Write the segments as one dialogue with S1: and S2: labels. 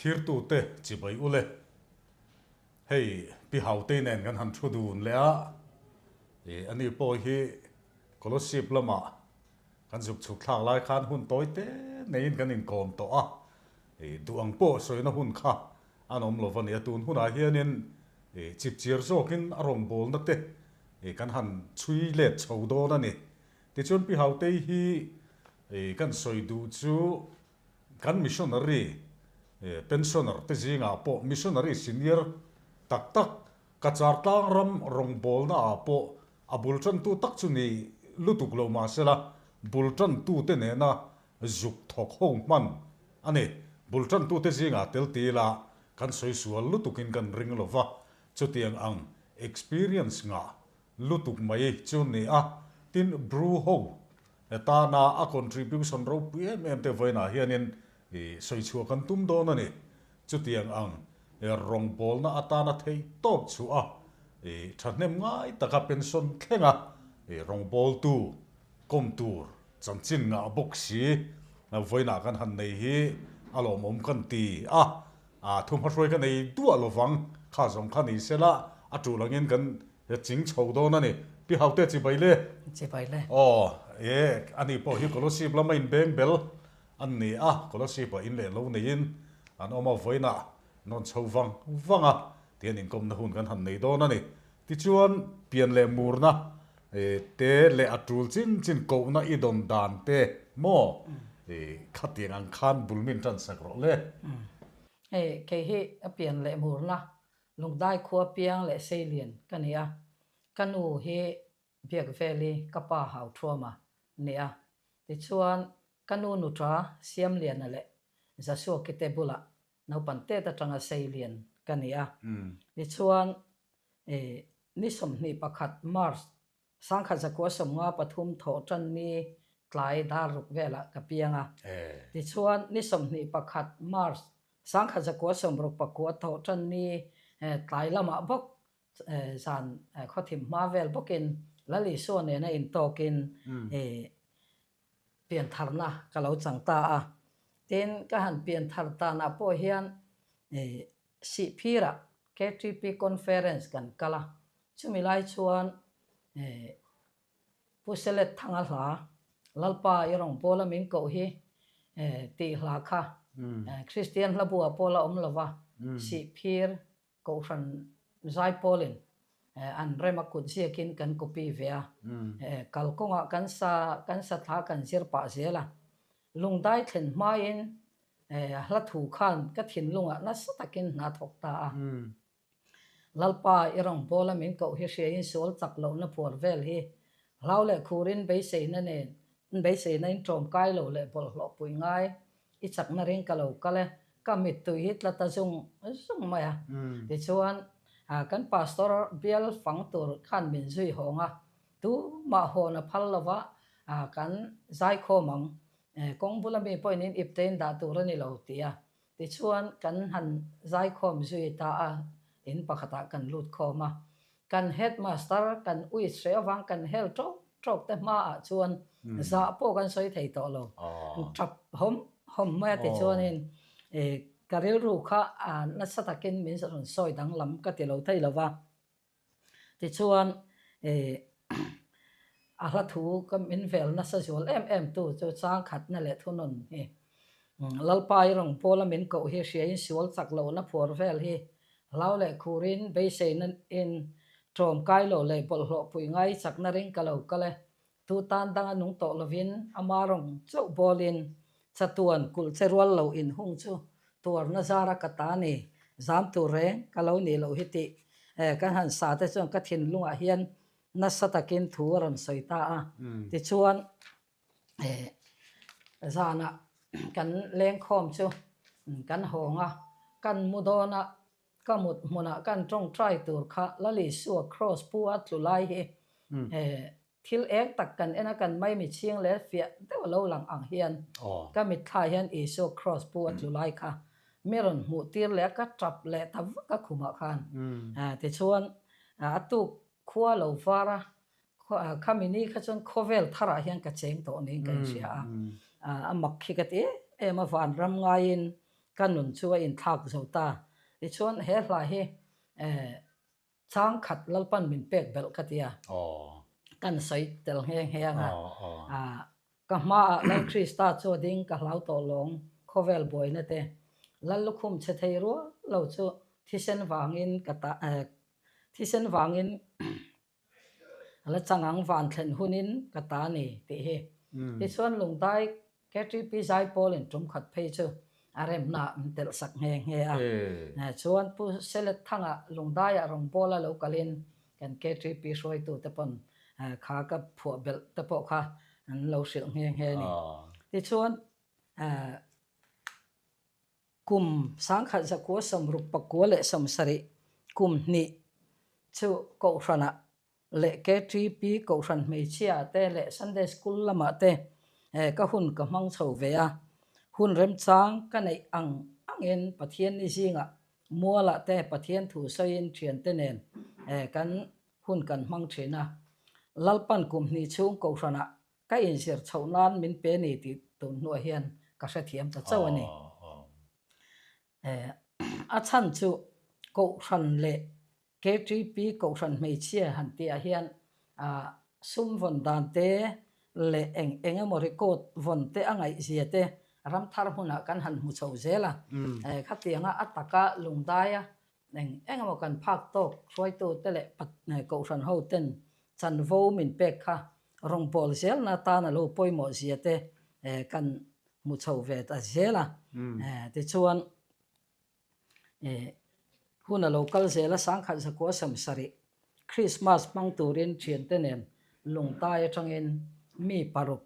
S1: Thlirtute chibai ule. Hei Pi Hautei nen kan han thu dun leh a, ih ani pawh hi Kolosip lamah kan zuk chhuk thlak lai khan hun tawi te neiin kan inkawm tawh a, ih duh ang pawh sawina hun kha an awm lo va nia. Tun hunah hianin ih chipchiar zawkin a rawngbawlna te ih kan han chhui let chho dawn a ni. Tichuan Pi Hautei hi ih kan sawi duh chu Kan missionary pensioner te zingah pawh missionary senior tak tak Cachar tlang ram rawngbawlna ah pawh a bul tantu tak chu ni lutuk lo mahsela bul tantu te nena zuk thawk ho hman a ni. Bul tantu te zingah tel ti ila kan sawi sual lutukin kan ring lo va, chutiang ang experience ngah lutuk mai chu ni a, tin Bru ho tana a contribution ropui em em te vawiinah hianin sawi chhuah kan tum dawn a ni. Chutiang ang rawngbawlna atana theih tawp chhuah a thahnem ngai taka pension thlenga rawngbawltu kawm tur chanchin ngah bawk si vawiinah kan han nei hi a lawmawm kan ti a, Thumhmahruai ka nei duah lovang, kha zawng kha ni sela a tul angin kan ching chho dawn a ni. Pi Haute chibai le.
S2: Chibai le.
S1: Aw, e, ani pawh hi Kolosip lama inbeng bel an ni a, Kolosip ah in leh lo neiin an awm a, vawiinah nawn chho vang vang a, tihian inkawmna hun kan han nei dawn a ni. Tichuan, pian leh murna te leh a tul chin chin kohna i dawn dan te maw khatiang ang khan bul min tan sak rawh le.
S2: Hei, kei hi a pian leh murna Lungdai khua piang leh Seilian ka ni a, ka nu hi Biakveli ka pa Hauthuama ni a. Tichuan, ka nu nuṭa Siamliana leh Zasuaki te bulah Naupan tet atanga seilian ka ni a. Tichuan, ni 21 March 1953 thawh tan ni tlai dar ruk velah ka piang a. Tichuan, ni 21 March 1969 thawh tan ni tlai lamah bawk zan khawthim hma vel bawkin Lal Isua nena intawkin piantharna ka lo chang ta a. Tin, ka han pianthar tanah pawh hian Sihphirah KTP Conference kan kal a, chumi lai chuan Pu Selet Thanga hla, Lalpa i rawn pawl a min koh hi tih hla kha Kristian hla buah pawh la awm lova, Sihphir Kohhran zaipawlin an rem a kut ziakin kan copy ve a, kalkawngah kan sa kan sa thla kan zir pah zel a. Lungdai thlen hmain hla thu khan ka thinlungah nasa takin hna thawk ta a. Lalpa i rawngbawla min koh hi hriain sual chak lohna phuar vel hi hlau leh khurin beiseina nen beiseina in ṭawmkai lo leh bawlhhlawh pui ngai I chakna ring ka lo kal e, ka mittui hi tla ta zung zung mai a. Tichuan, kan pastor bial fang tur khan min zui hawng a, tumah hawn a phal lova kan zaikhawm ang, kawng bula mi pawhin in ipte in dah tur a ni lo ti a. Tichuan, kan han zaikhawm zui ta a, in pakhatah kan lut khawm a. Kan headmaster kan ui hreh avang kan hel ṭawk ṭawk te hmaah chuan zah pawh kan sawi thei tawh lo. Ṭap hawm hawm mai a ti chuanin ka rilru kha nasa takin min rawn sawi danglam ka ti lo thei lo va. Tichuan a hla thu ka min vel nasa zual em em tu chu changkhatna leh thunawn hi Lalpa i rawn pawla min koh hi hriain sual chak lohna phuar vel hi Hlau leh khurin beiseina in ṭawm kai lo leh bawlhhlawh pui ngai chakna ring ka lo kal e. Tu tan danga nung tawh lovin ama rawng chauh bawlin chatuan kulh che rual lo in hung chu tuarna zara ka ta ni, zam tur reng ka lo nih loh hi tih kan han sa te chuan ka thinlungah hian nasa takin thu a rawn sawi ta a. Tichuan Zanah kan lengkhawm chu kan hawng a, kan mu dawn a, ka mut hmunah kan tawngtai tur kha Lal Isua Kraws pu a tlu lai hi thil eng tak kan en a, kan maimi chhing leh fiah deuh a lo lang ang hian ka mitthla hian Isua Kraws pu a tlu lai kha mi rawn hmuh tir leh a, ka tap leh ta vak a khumah khan. Tichuan a tuk khua lo var a, Khami ni kha chuan khawvel tharah hian ka cheng tawh niin ka inhria a, a mak khi ka ti em em a, vanram ngaiin Ka nun chu a inthlak zo ta. Tichuan he hla hi chang khat Lalpan min pek belh ka ti a, kan sawi tel nghe nghe ang a. Ka hmaah Lal Krista chu a ding ka hlau tawh lawng khawvel buaina te. Lal lukhum chhe thei rual lo chu thisen vangin ka ta thisen vangin A la chang ang van thlen hunin ka ta a ni tih hi. Tichuan Lungdai KTP Zaipawlin tum khat phei chu a remna ah min telh sak nghe nghe a. Chuan Pu Selet Thanga Lungdaiah rawngbawla lo kalin kan KTP hruaitute pawn kha ka phuah belh te pawh kha an lo hrilh nghe nghe a ni. Tichuan Kum sangkhat zakua sawmruk pakua leh sawmsarih kum hnih chu Kohhranah leh KTP Kohhran hmeichhia te leh Sunday School lamah te ka hun ka hmang chho ve a. Hun remchang ka neih ang angin Pathian ni zingah mualah te Pathian thu sawiin thiante nen kan hun kan hmang thin a. Lalpan kum hnih chhung Kohhranah Ka inzir chhoh nan min pe ni tih tun hnuah hian ka hrethiam ta chauh a ni. A chhan chu Kohhran leh KTP Kohhran hmeichhia han tihah hian sum vawn dan te leh eng eng emaw record vawn te a ngaihzia te ramthar hmunah kan han hmu chho zel a. Khatianga a taka lungdaia eng eng emaw kan phak tawk hruaitute leh Kohhran hoten chanvo min pek kha Rawngbâwl zêlna atân a lo pawimawh zia te kan hmu chho ve ta zêl a. Tichuan, hun a lo kal zêl a, sangkhat zakua samsarih Krismas hmang tûrin ṭhiante nên lungtai aṭangin mi paruk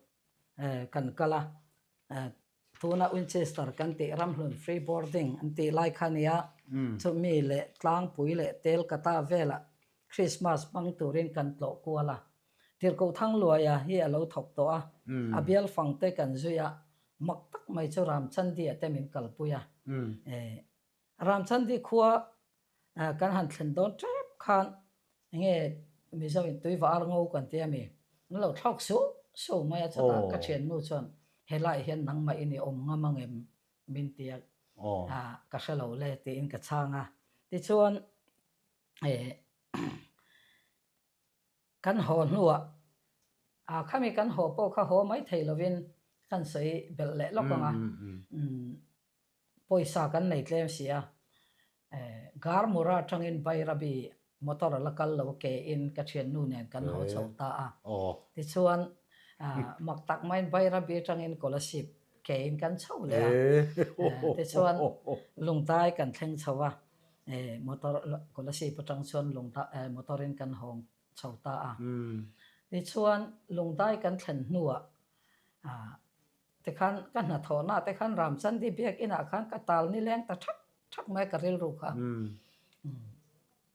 S2: kan kal a. Tuna Winchester kan tih ramhlun free boarding an tih lai kha nia, chumi leh tlangpui leh Telkata velah Christmas hmang turin kan tlawh kual a. Tirhkoh Thangluaia hi a lo thawk tawh a, a bial fang te kan zui a, mak tak mai chu Ramchandi-a te min kalpui a. Ramchandi khua kan han thlen dawn tep khan enge Mizo in tui va ar ngo kan ti a mi, an lo thlawk suh suh mai a, chutah ka thiannu chuan helaiah hian nangmah in i awm ngam angem min ti a, ka hre lo le tiin ka chhang a, tichuan kan haw hnuah khami kan haw pawh kha haw mai thei lovin kan sawi belh leh lawk ang a. Pawisa kan nei tlem si a, Garmura atangin Bairabi motor a la kal lo ke in ka thiannu nen kan haw chho ta a. Tichuan mak tak maiin Bairabi atangin Kolasib ke in kan chho leh a. Tichuan Lungdai kan thleng chho a, motor Kolasib atang chuan motor in kan hawng chho ta a. Tichuan Lungdai kan thlen hnuah Tikhan ka hnathawhna te khan Ramchandi biakinah khan ka tal nileng ta thak thak mai ka rilru kha.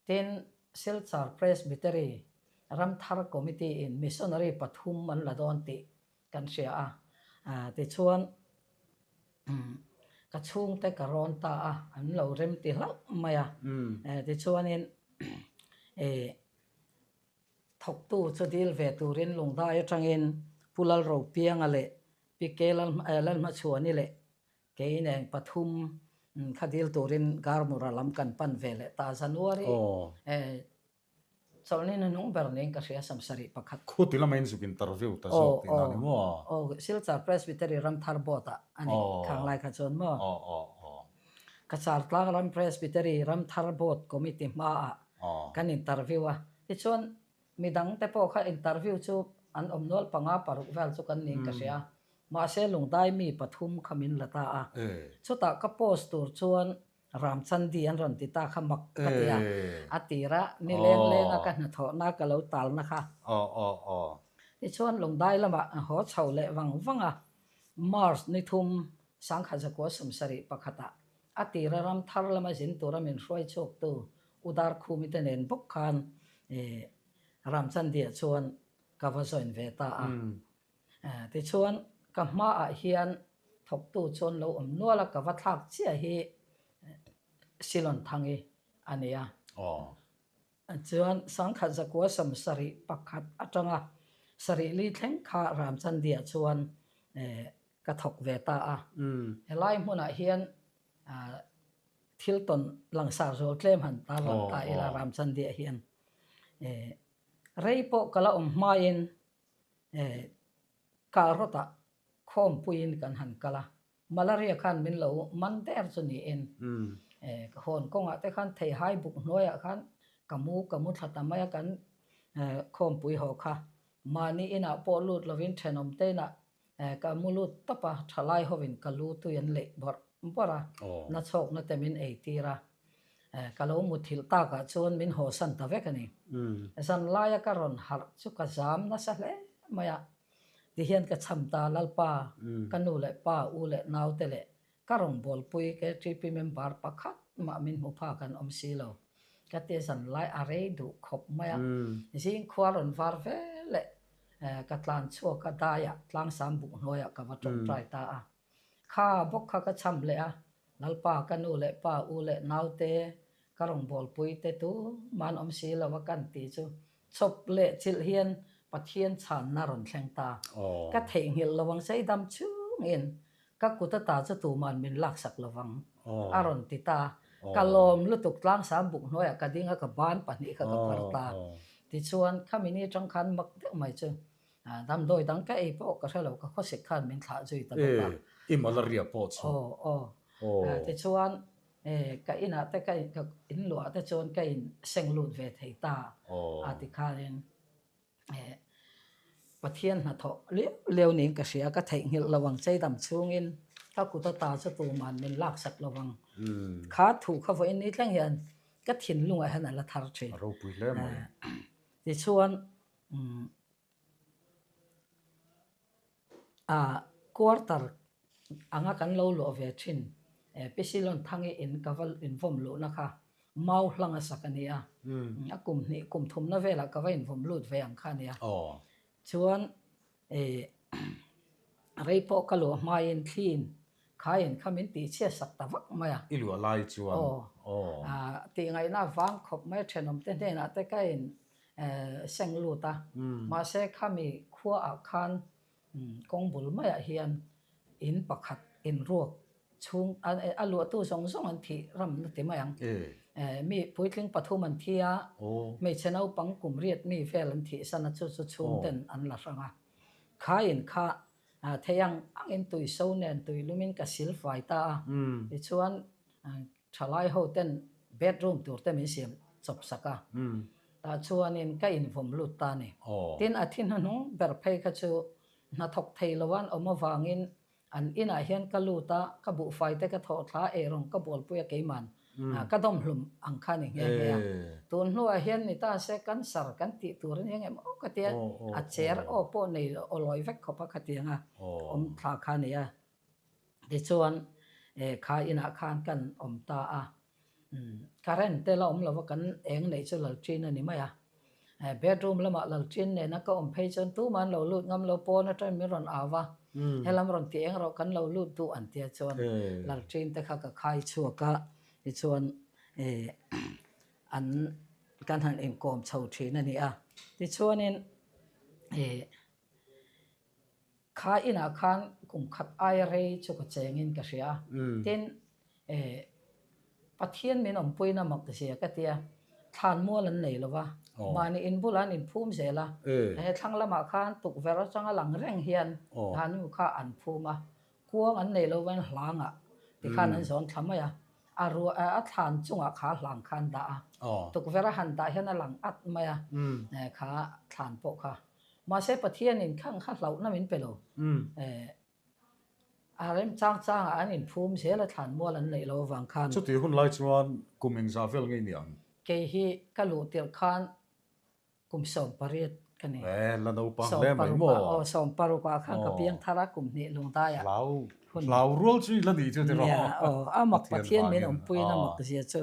S2: Tin, Silchar Presbytery Ramthar Committee in Missionary pathum an la dawn tih kan hria a. Tichuan, ka chhungte ka rawn ta a, an lo rem ti hlauh mai a. Tichuanin, Thawktu chu dil ve turin Lungdai atangin Pu Lalropianga leh Pi Ke Lalhmachhuani leh kei nen pathum kha dil turin Garmura lam kan pan ve leh ta January chawlhni hnuhnung ber niin ka hria samsarih pakhat.
S1: Khuti lama in zuk interview ta zawk tihna ni maw?
S2: Aw, Silchar Presbytery Ramthar Board ah a ni khang lai kha chuan maw? Ka Chartlang ram Presbytery Ramthar Board Committee hmaah kan interview a, tichuan midang te pawh kha interview chu an awm nual panga paruk vel chu kan niin ka hria, mahse Lungdai mi pathum kha min la ta a, chutah ka post tur chuan Ramchandi an rawn ti ta kha mak ka ti a, a tir a ni leng leng a ka hnathawhna ka lo talna kha. Tichuan Lungdai lamah a haw chho leh vang vang a, March ni thum sangkhat zakua sawmsarih pakhatah A tira ram thar lama zin tura min hruai chhuaktu U Darkhumi te nen bawk khan Ramchandia chuan ka va join ve ta a. Tichuan, ka hmaah hian thawktu chuan lo awm nual a, ka va thlak chiah hi Silon Thangi a ni a. Chuan sangkhat zakua 71 atanga sarih li thleng kha Ramchandia chuan ka thawk ve ta a. Helai hmunah hian Thil tawn langsar zual tlem han tarlang ta ila Ramchandia hian rei pawh ka la awm hmain Kalrawtah khawmpuiin kan han kal a, malaria khan min lo man der chu niin ka hawn kawngah te khan theihai buk hnuaiah khan ka mu ka mu thla ta mai a kan khawmpui haw kha mahni inah pawh lut lovin thenawm te inah Ka mu lut tawp a, thalai hovin ka lu tui an leih bawrh bawrh a, na chhawkna te min ei tir a. Ka lo muthilh takah chuan min hawsan ta vek a ni. Zanlaia ka rawn harh chu ka zam nasa hle mai a, tihian ka cham ta, Lalpa, ka nu leh pa, u leh naute leh ka rawngbawlpui KTP member pakhat mah min hmu phak an awm si lo. Ka ti zanlai a rei duh khawp mai a, zingkhua rawn var ve leh ka tlan chhuak a, daiah tlangsam buk hnuaiah ka va tawngtai ta a. Kha bawk kha ka cham leh a, Lalpa ka nu leh pa, u leh naute, ka rawngbawlpui te tu man awm si lo a kan ti chu chawp leh chilh hian Pathian chhanna rawn thleng ta. Ka theihnghilh lo ang sei dam chungin Ka kut ata chu tuman min laksak lovang, a rawn ti ta. Ka lawm lutuk tlangsam buk hnuaiah ka ding a, ka ban pahnih kha ka phar ta. Tichuan, khami ni atang khan mak deuh mai chu damdawi dang ka ei pawh ka hre lo, ka khawsik khan min thlah zui ta bawk a.
S1: I malaria pawh chu.
S2: Aw, aw. Tichuan, ka inah te ka inluah te chuan ka inseng lut ve thei ta a tikhanin. Pathian hnathawh liau liau niin ka hria, ka theihnghilh lo ang cheidam chhungin ka kut ata chu tuman min laksak lo ang. Kha thu kha vawiin ni thleng hian ka thinlungah hian a la thar thin.
S1: A ropui hle mai.
S2: Tichuan quarter anga kan lo luah ve thin Pisilon Thangi in ka va invawm luhna kha mau hlang a sak a ni a, a kum hnih kum thumna velah ka va invawm lut ve ang kha a ni a. Chuan rei pawh ka luah hmain thliin khaiin kha min tihchhiat sak ta vak mai a.
S1: I luah lai chuan.
S2: Aw. Tihngaihna avang khawp mai thenawmte hnenah te ka in seng lut a, mahse khami khuaah khan kawng bul maiah hian in pakhat inruak chhung a luahtu zawng zawng an thih ramna ti mai ang. Mi puitling pathum an thi a, hmeichhe naupang kum riat mi vel an thih san a, chu chu chhungten an la hrang a. Kha in kha thei ang angin tui so nen tui lumin ka sil fai ta a, tichuan Thalai ho ten bedroom tur te min siam chawp sak a, tah chuanin ka invawm lut ta a ni. Tin, a thi hnuhnung ber phei kha chu hnathawk thei lo an awm avangin an inah hian ka lut a, ka buhfai te ka thawh thla a, eirawng ka bualpui a keiman ka dawm hlum ang kha a ni nghe nghe a. Tun hnuah hian ni ta se cancer kan tih tur a ni ang em aw ka tia, a cher aw pawh nei aw lawi vek khawp a khatiang a awm thla kha a ni a. Tichuan kha inah khan kan awm ta a, current te la awm lova kan eng neih chu lalṭin a ni mai a. Bedroom lamah lalṭin nena ka awm phei chuan tumah an lo lut ngam lo, pawn atangin min rawn au va, helam rawn ti eng rawh kan lo lut duh an tia chuan lalṭin te kha ka khai chhuak a, tichuan an kan han inkawm chho ṭhin a ni a. Tichuanin Kha inah khan kum khat aia rei chu ka chengin ka hria a, tin Pathian min awmpuina mak zia ka tia, thlan mual an nei lo va, mahni in bulah an inphum zel a, he thlang lamah khan tukverh atanga lang reng hian hanu kha an phum a, kuang an nei lo vain hlangah tikhan an zawn thla mai a, a ruah a thlan chungah kha hlang kha an dah a, tukverh a han dah hian a lang at mai a, kha thlan pawh kha. Mahse Pathianin khang kha hlauhna min pe lo. A remchang changah an inphum zel a thlan mual an neih lo avang khan.
S1: Chutih hun lai chuan kum engzah vel ngei ni ang?
S2: Kei hi ka luh tirh khan kum 18 ka ni.
S1: Eh, la naupang hle mai maw?
S2: Aw, 16 ah khan ka piang thar a, kum hnih lungdaiah.
S1: Hlau, hlau rual chu i la nih chu tiraw?
S2: Nia, aw, a mak Pathian min awmpuiin a mak zia chu.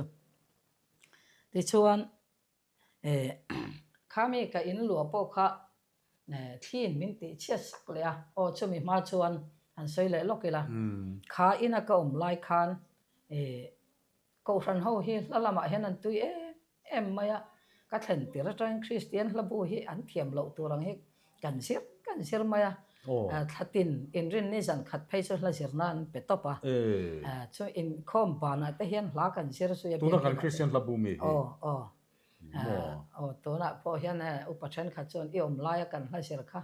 S2: Tichuan, Eh, khami ka in luah pawh kha thliin min tih chhiat sak leh a, aw chumi hma chuan han sawi leh lawk ila, kha ina ka awm lai khan eh Kohhran ho hi hla lamah hian an tui em em mai a, ka thlen tir atangin Kristian hlabu hi an thiam loh tur ang hi kan zir kan zir mai a. Thla tin inrinni zan khat phei chu hla zirna an pe tawp a. Chu inkhawm banah te hian hla kan zir zui a.
S1: Tuna kan Kristian hla bu mi hi.
S2: Aw aw. Aw tunah pawh hian upa thenkhat chuan i awm laia kan hla zir kha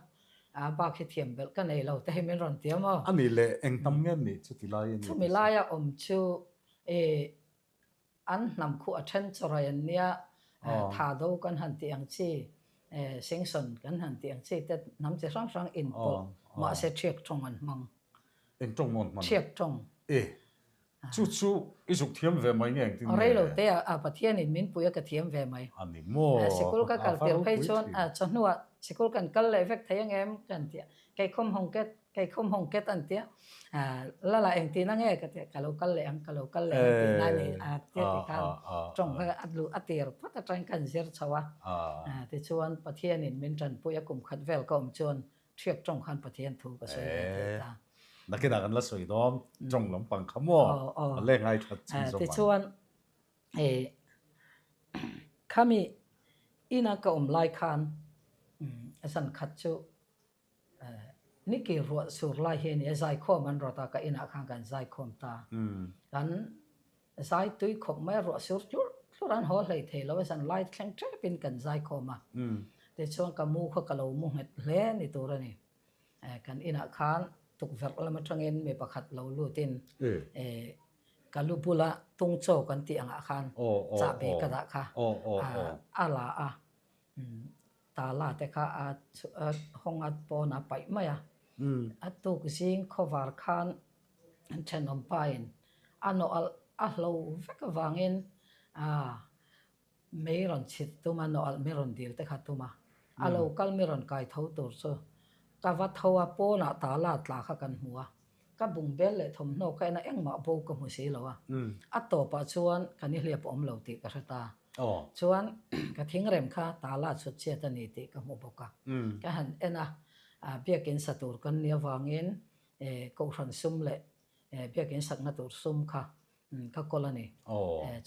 S2: a bak hi thiam belh ka nei lo te hi min rawn ti a maw?
S1: A nih leh eng tam nge nih chuti lai a ni?
S2: Chumi laia awm chu i An hnam khu a then chawrai an nia, Thado kan han tih ang chi, Singson kan han tih ang chi te hnam chi hrang hrang inpawlh mahse Thiak tawng an hmang.
S1: Eng tawng maw an hman?
S2: Thiak tawng.
S1: E, chu chu i zuk thiam ve mai nge engtin nge?
S2: Rei lo te a Pathianin min pui a ka thiam ve mai.
S1: A ni maw?
S2: Sikul ka kal tir phei chuan chawhnuah sikul kan kal leh vek thei ang em kan ti a, Keikhawm hawng ket Keikhawm hawng ket an tia, Lala engtin ange ka tia, ka lo kal leh ang, ka lo kal leh ang tih na ni a tia ti khan tawng kha a luh a tir phawt atangin ka inzir chho a. Tichuan Pathianin min tanpui a kum khat vel ka awm chuan Thiak tawng khan Pathian thu ka sawi ve thei ta.
S1: Nakinah kan la sawi dawn, tawng lampang kha maw a leng ngai that chhun zawm ang.
S2: Tichuan khami ina ka awm lai khan zan khat chu Niki ruah sur lai hi a ni a, zaikhawm an rawt a, ka inah khan kan zaikhawm ta. Kan zai tui khawp mai a, ruah sur tlurh tlurh an haw hlei thei lo a, zan lai thleng tepin kan zaikhawm a. Tichuan ka mu kha ka lo mu nghet hle ni tur a ni. Kan inah khan tukverh lam atangin mi pakhat lo lutin ka lu bula tung chaw kan tih angah khan chahbi ka dah kha a la a. Tala te kha a hawng a pawn a paih mai a. A tuk zing khawvar khan an thenawm pain a nawh alh a hlo vek avangin mei rawn chhit tum a, nawh alh mi rawn dil te kha tum a. A lo kal mi rawn kai tho tur chu ka va tho a, pawnah tala tla kha kan hmu a. Ka bungbel leh thawmhnaw ka en a, engmah bo ka hmu si lo a. A tawpah chuan ka nihliap awm lo tih ka hre ta. Chuan ka thingrem kha tala chhut chhiat a ni tih ka hmu bawk a. Ka han en a, biakin sa tur kan nih avangin kohhran sum leh biakin sakna tur sum kha ka kawl a ni.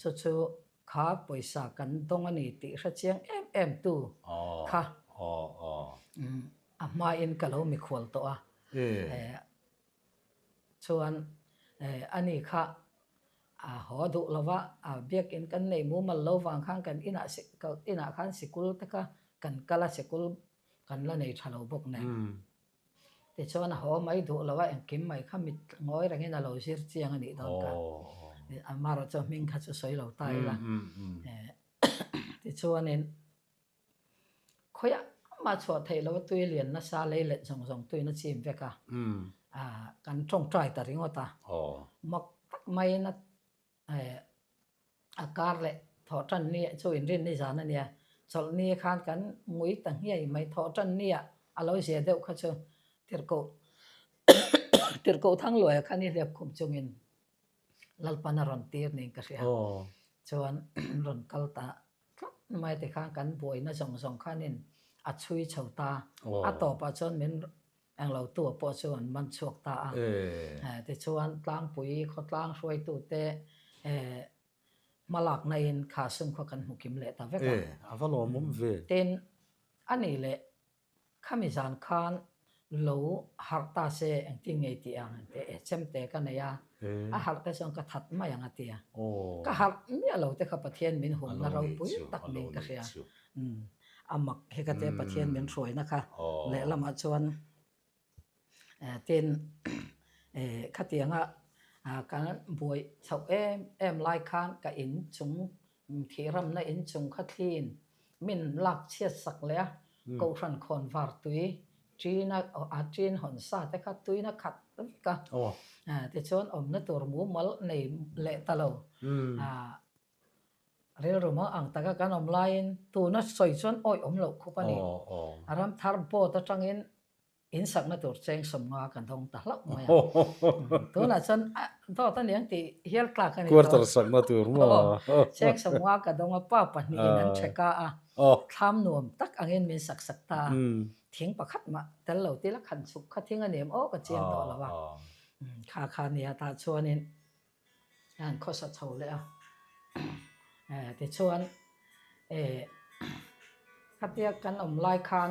S2: Chu chu kha pawisa kan dawng a ni tih hre chiang em em tu kha a hmain ka lo mikhual tawh a. Chuan ani kha a haw duh lo va, a biakin kan nei mumal lo vang khan kan inah inah khan sikul te kha kan kal a, sikul kan la nei tha lo bawk nen. Tichuan a haw mai duh lo a, engkim mai kha mit ngawi rengin a lo zir chiang a nih dawn kha. Amaherawhchu a hming kha chu sawi lo ta ila. Tichuanin. Khawiah mah chhuah theih loh a tui lian nasa lei let zawng zawng tuin a chim vek a, kan tawngtai ta ringawt a, mak tak maiin a a kar leh thawh tan ni chu inrin ni zan a nia, chawlh ni khan kan ngui ta nghiai mai, thawh tan nia a lo zia deuh kha chu tirhkoh tirhkoh Thangluaia khan i hliap khum chungin Lalpan a rawn tir niin ka hria, chuan rawn kal ta Tlat mai te khan kan buaina zawng zawng khanin a chhui chho ta. A tawpah chuan min englo tu pawh chu an man chhuak ta a. Tichuan tlangpui khawtlang hruaitute hmalakna in kha sum kha kan hmu kim leh ta vek a.
S1: A va lawmawm ve.
S2: Tin, a nih leh Khami zan khan lo harh ta se engtin ngei tih ang teh e chemte ka nei a, a harh te chuan ka that mai ang a ti a. Ka harh miah lo te kha Pathian min humna ropui tak niin ka hria. A mak hi ka tia Pathian min hruaina kha lehlamah chuan Tin, khatianga kan buai chhoh em em lai khan ka in chung, thihramna in chung kha thliin min lak chhiat sak leh a, Kohhran khawn var tui ṭina a ṭin hawn sa te kha tuina khat vek a, tichuan awmna tur mumal nei leh ta lo. Rilru maw ang taka kan awm laiin tuna sawi chuan awih awm loh khup a ni. Ramthar boat atangin In sakna tur cheng sawmnga ka dawng ta hlauh mai a. Tunah chuan dawt a niang tih hial tlak a ni tawh.
S1: Quarter sakna tur maw?
S2: Cheng sawmnga ka dawng a, pa pahnihin an chheka a, thlam nuam tak angin min sak sak ta a. Thing pakhat mah tel lo tila khan chhuk kha thing a niam aw ka chiang tawh lo a. Kha kha nia tah chuanin an khawsa chho leh a. Tichuan khatia kan awm lai khan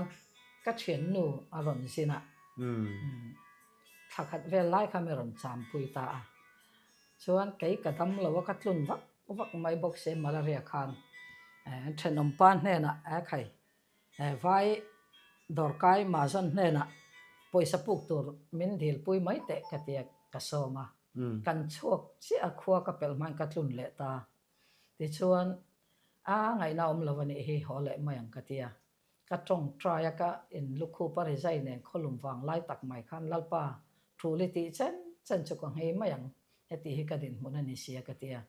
S2: ka thiannu a rawn zin a. Thla khat vel lai kha mi rawn champui ta a. Chuan kei ka dam lo a, ka tlun vak vak mai bawk si malaria khan thenawm pa hnenah a khai vai dawrkai Mahajan hnenah pawisa puk tur min dilpui mai teh ka ti a, ka sawm a. Kan chhuak chiah a, khua ka pelh hmain ka tlun leh ta. Tichuan a ngaihna awm lo a nih hi haw leh mai ang ka ti a. Ka tawngtai a, ka in lukhup a rizai nen khawlum vang lai tak mai khan Lalpa thul i tih chen chen chu ka nghei mai ang, heti hi ka dinhmun a ni sia ka ti a.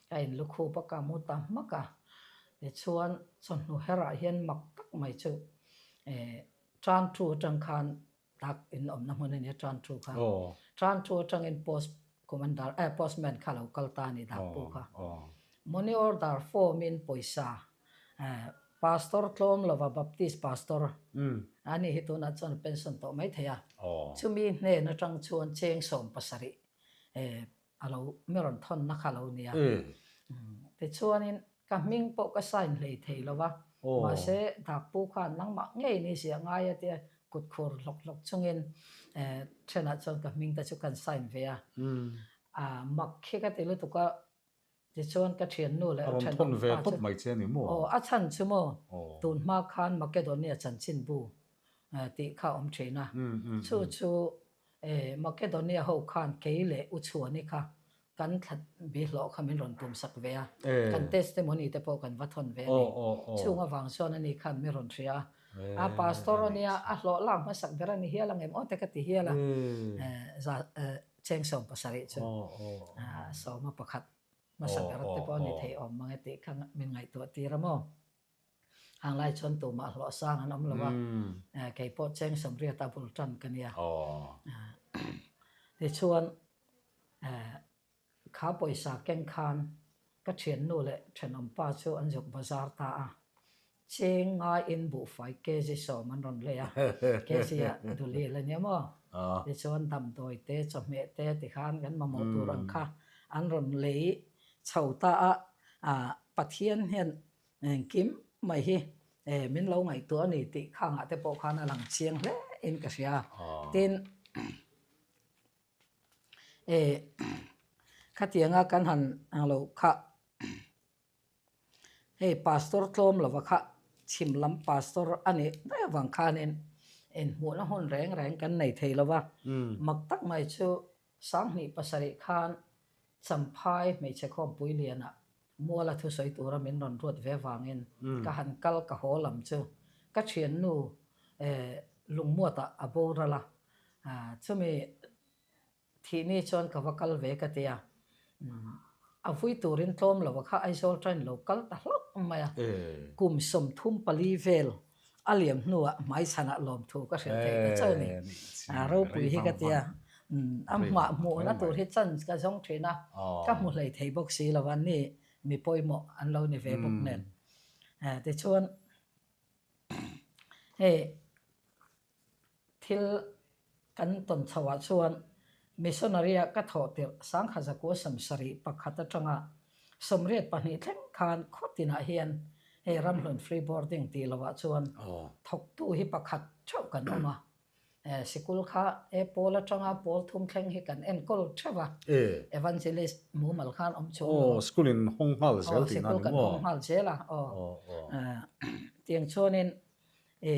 S2: Ka in lukhup a, ka mu ta hmak a. Tichuan chawhnu herah hian mak tak mai chu tan thu atang khan tak in awmna hmun a nia tan thu kha. Tan thu atangin post commander eh postman kha lo kal ta a ni dak pawh kha. Money order form in pawisa eh pastor tlawm lova Baptist pastor a ni hi tunah chuan a pension tawh mai thei a. Chumi hnen atang chuan cheng 70 eh a lo mi rawn thawnna kha lo nia. Tichuanin ka hming pawh ka sign hlei thei lo va, mahse Dakpu khan nangmah ngei ni ziah ngai a tia kut khur hlawk hlawk chungin thenah chuan ka hming te chu kan sign ve a. A mak khi ka ti lutuk a, tichuan ka thiannu leh
S1: A rawn thawn ve tawp mai che a ni maw?
S2: Aw, a chhan chu maw, tun hma khan Makedonia chanchinbu tih kha a awm thin a, chu chu E, Makedonia ho khan kei leh U Chhuani kha kan thla bihlawh kha min rawn tum sak ve a, kan testimony te pawh kan va thawn ve a ni. Chung avang chuan ani khan mi rawn hria a, a pastor a nia, a hlawh lak hmasak ber a ni hial ang em aw te ka ti hial a, za cheng 70 chu sawma pakhat hmasa ber te pawh a ni thei awm mang e tih kha min ngaihtuah tir a maw. Hang lai chuan tumah hlawh sang an awm lo a, kei pawh cheng 80 a bul tan ka nia. Tichuan kha pawisa keng khan ka thiannu leh thenawmpa chu an zuk bazar ta a, cheng ngaiin buhfai kg 10 an rawn lei a, kg ah duli la nia maw? Tichuan damdawi te chawhmeh te tikhan kan mamawh tur ang kha an rawn lei chho ta a, Pathian hian Engkim mai hi min lo ngaihtuah a ni tih khangah te pawh khan a lang chiang hle in ka hria. Tin, khatianga kan han ang lo kha hei pastor tlawm lova kha chhim lam pastor a nih daih avang khanin inhmuhna hun reng reng kan nei thei lova. Mak tak mai chu 2007 khan Champhai hmeichhe khawmpui lianah Muala thusawi tura min rawn ruat ve vangin ka han kal ka haw lam chu ka thiannu lungmuatah a boral a, chumi thihni chuan ka va kal ve ka ti a, a vui turin tlawm lo a kha Aizawl train lo kal ta hlauh mai a, kum 34 vel A liam hnuah hmaichhanah lawmthu ka hrilh theih ta chauh a ni. Ropui hi ka ti a, a hmah hmuhna tur hi chance ka zawng thin a, ka hmu hlei thei bawk si lo a, ni mi pawimawh an lo ni ve bawk nen. Tichuan hei thil kan tawn chhoah chuan missionary-a ka thawh tirh Sangha Zakua 71 atanga 82 thleng khan khaw tinah hian hei Ramhlun Free Boarding tih lohah chuan thawktu hi pakhat theuh kan awm a. Sikul kha e pawl atanga pawl thum thleng hi kan enkawl theuh a, Evangelist mumal khan awm chhung lo.
S1: Aw, school in hawng nghal zel tihna
S2: ni maw? Sikul kan hawng nghal zel a, aw. Tiang chuanin i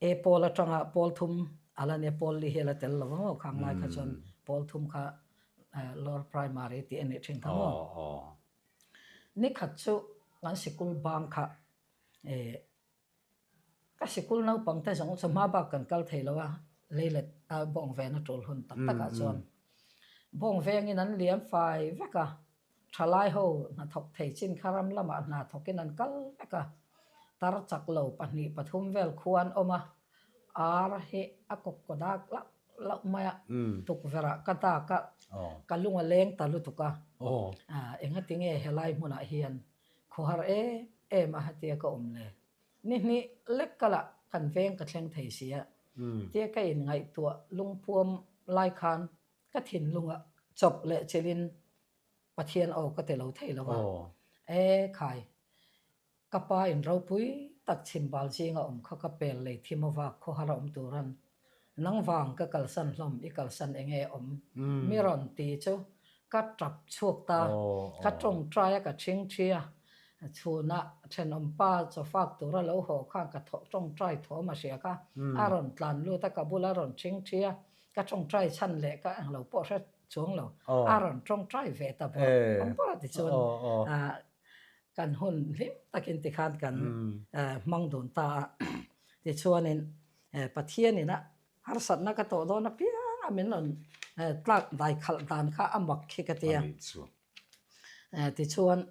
S2: E pawl atanga pawl thum a la nia, pawl li hi a la tel lo ang aw, khang lai kha chuan pawl thum kha lower primary tih a nih thin kha maw. Nikhat chu kan sikul bang kha ka sikul naupang te zawng chu hma bak kan kal thei lo a, leilet a bawng ven a tul hun tak takah chuan bawng vengin an liam fai vek a, Thalai ho hnathawk thei chin kha ram lamah hna thawkin an kal vek a, tar chak lo pahnih pathum vel khua an awm a, ar hi a kawk kaw dak lauh lauh mai a, tukverh ah ka dak a, ka lung a leng ta lutuk a, engati nge helai hmunah hian khawhar em em a hetia ka awm le, ni hnih lek kalah kan veng ka thleng thei si a, tia ka inngaihtuah lungpuam lai khan Ka thinlunga chawp leh chilhin Pathian aw ka ti lo thei lo a. E khai, ka pa in ropui tak chhimbal zinga awm kha ka pel lei thim avak khawhar a awm turan nang vang ka kalsan hlawm i kalsan enge awm mi rawn ti chu ka tap chhuak ta ka tawngtai a ka thing thi a chhuna thenawm pa chawfak tura lo haw khan ka tawngtai thawm a hria kha a rawn tlan lut a ka bula rawn thing thi a ka tawngtai chhan leh ka englo pawh hre chuang lo a rawn tawngtai ve ta bawk awm bawk a tichuan kan hun hlim takin tikhan kan hmang dun ta a tichuanin Pathianin a harsatna ka tawh dawn apiang a min rawn tlak dai khalh dan kha a mak khi ka ti a tichuan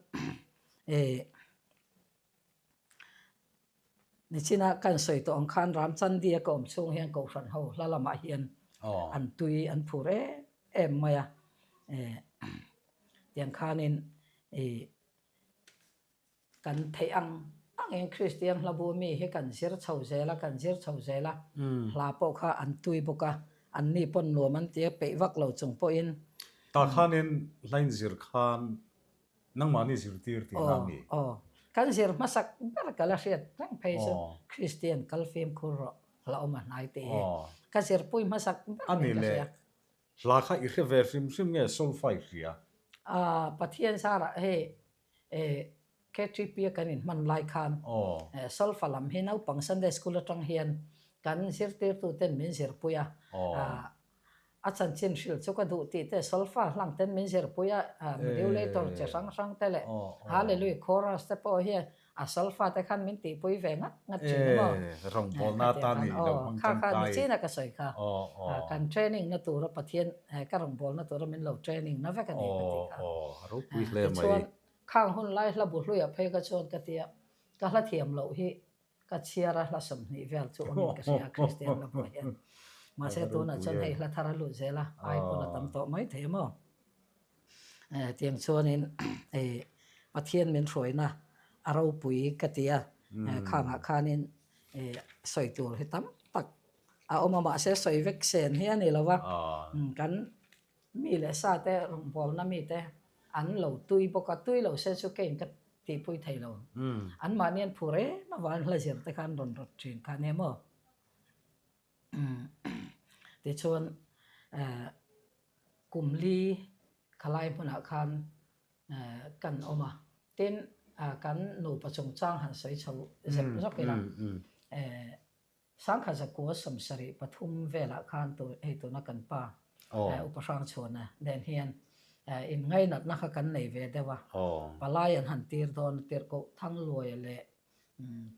S2: Nichina kan sawi tawh ang khan Ramchandia ka awm chhung hian Kohhran ho hla lamah hian an tui an phur em em mai a, tiang khanin ih kan theih ang angin Kristian hlabu mi hi kan zir chho zel a, kan zir chho zel a, hla pawh kha an tui bawk a, anni pawn nuam an ti a, peih vak lo chung pawhin.
S1: Tah khanin hla inzir khan Nangmahni zirtir tih na mi?
S2: Aw, aw. Kan zir hmasak ber ka la hriat reng phei chu Kristian kal fimkhur rawh hla awm a hnai tih hi ka zirpui hmasak ber niin ka hria.
S1: Ani leh hla kha i hre ve hrim hrim nge solfa i hria?
S2: Aaa Pathian zarah hei KTP a kan inhman lai khan solfa lam hi naupang Sunday School atang hian kan zirtirtuten min zirpui a, A chanchin hrilh chu ka duh tih te solfa hlang ten min zirpui a, modulator chi hrang hrang te leh Hallelujah chorus te pawh hi a solfa te khan min tihpui ve ngat ngat thin a maw?
S1: Rawngbawlna atan i lo hmang
S2: tangkai. Kha kha nichin a ka sawi kha. Kan training na tura Pathian ka rawngbawlna tura min lo training na vek a ni ka tih kha.
S1: Ropui hle mai.
S2: Tichuan khang hun lai hla bu hluiah phei ka chuan ka tia ka hla thiam loh hi Ka chhiar a hla 20 vel chu awmin ka hria a Kristian lamah hian. Mahse tunah chuan hei hla thar a lut zel a, ai pawn a tam tawh mai thei a maw? Tiang chuanin Pathian min hruaina a ropui ka ti a, khangah khanin sawi tur hi tam tak a awm a, mahse sawi vek sen hi a ni lo va, kan Mi leh sa te rawngbawlna mite an lo tui bawk a, tui lo se chu keiin ka tihpui thei lo. Anmahni an phur em avangin hla zir te kha an rawn rawt thin kha nia maw? Tichuan kum li khalai hmunah khan kan awm a, tin kan nupa chungchang han sawi chho zep zawk ila. Sangkhat zakua 73 velah khan tu hei tuna kan pa Upa Hrangchhuana nen hian inngainatna kha kan nei ve deuh a, palai an han tir dawn a tirhkoh Thangluaia leh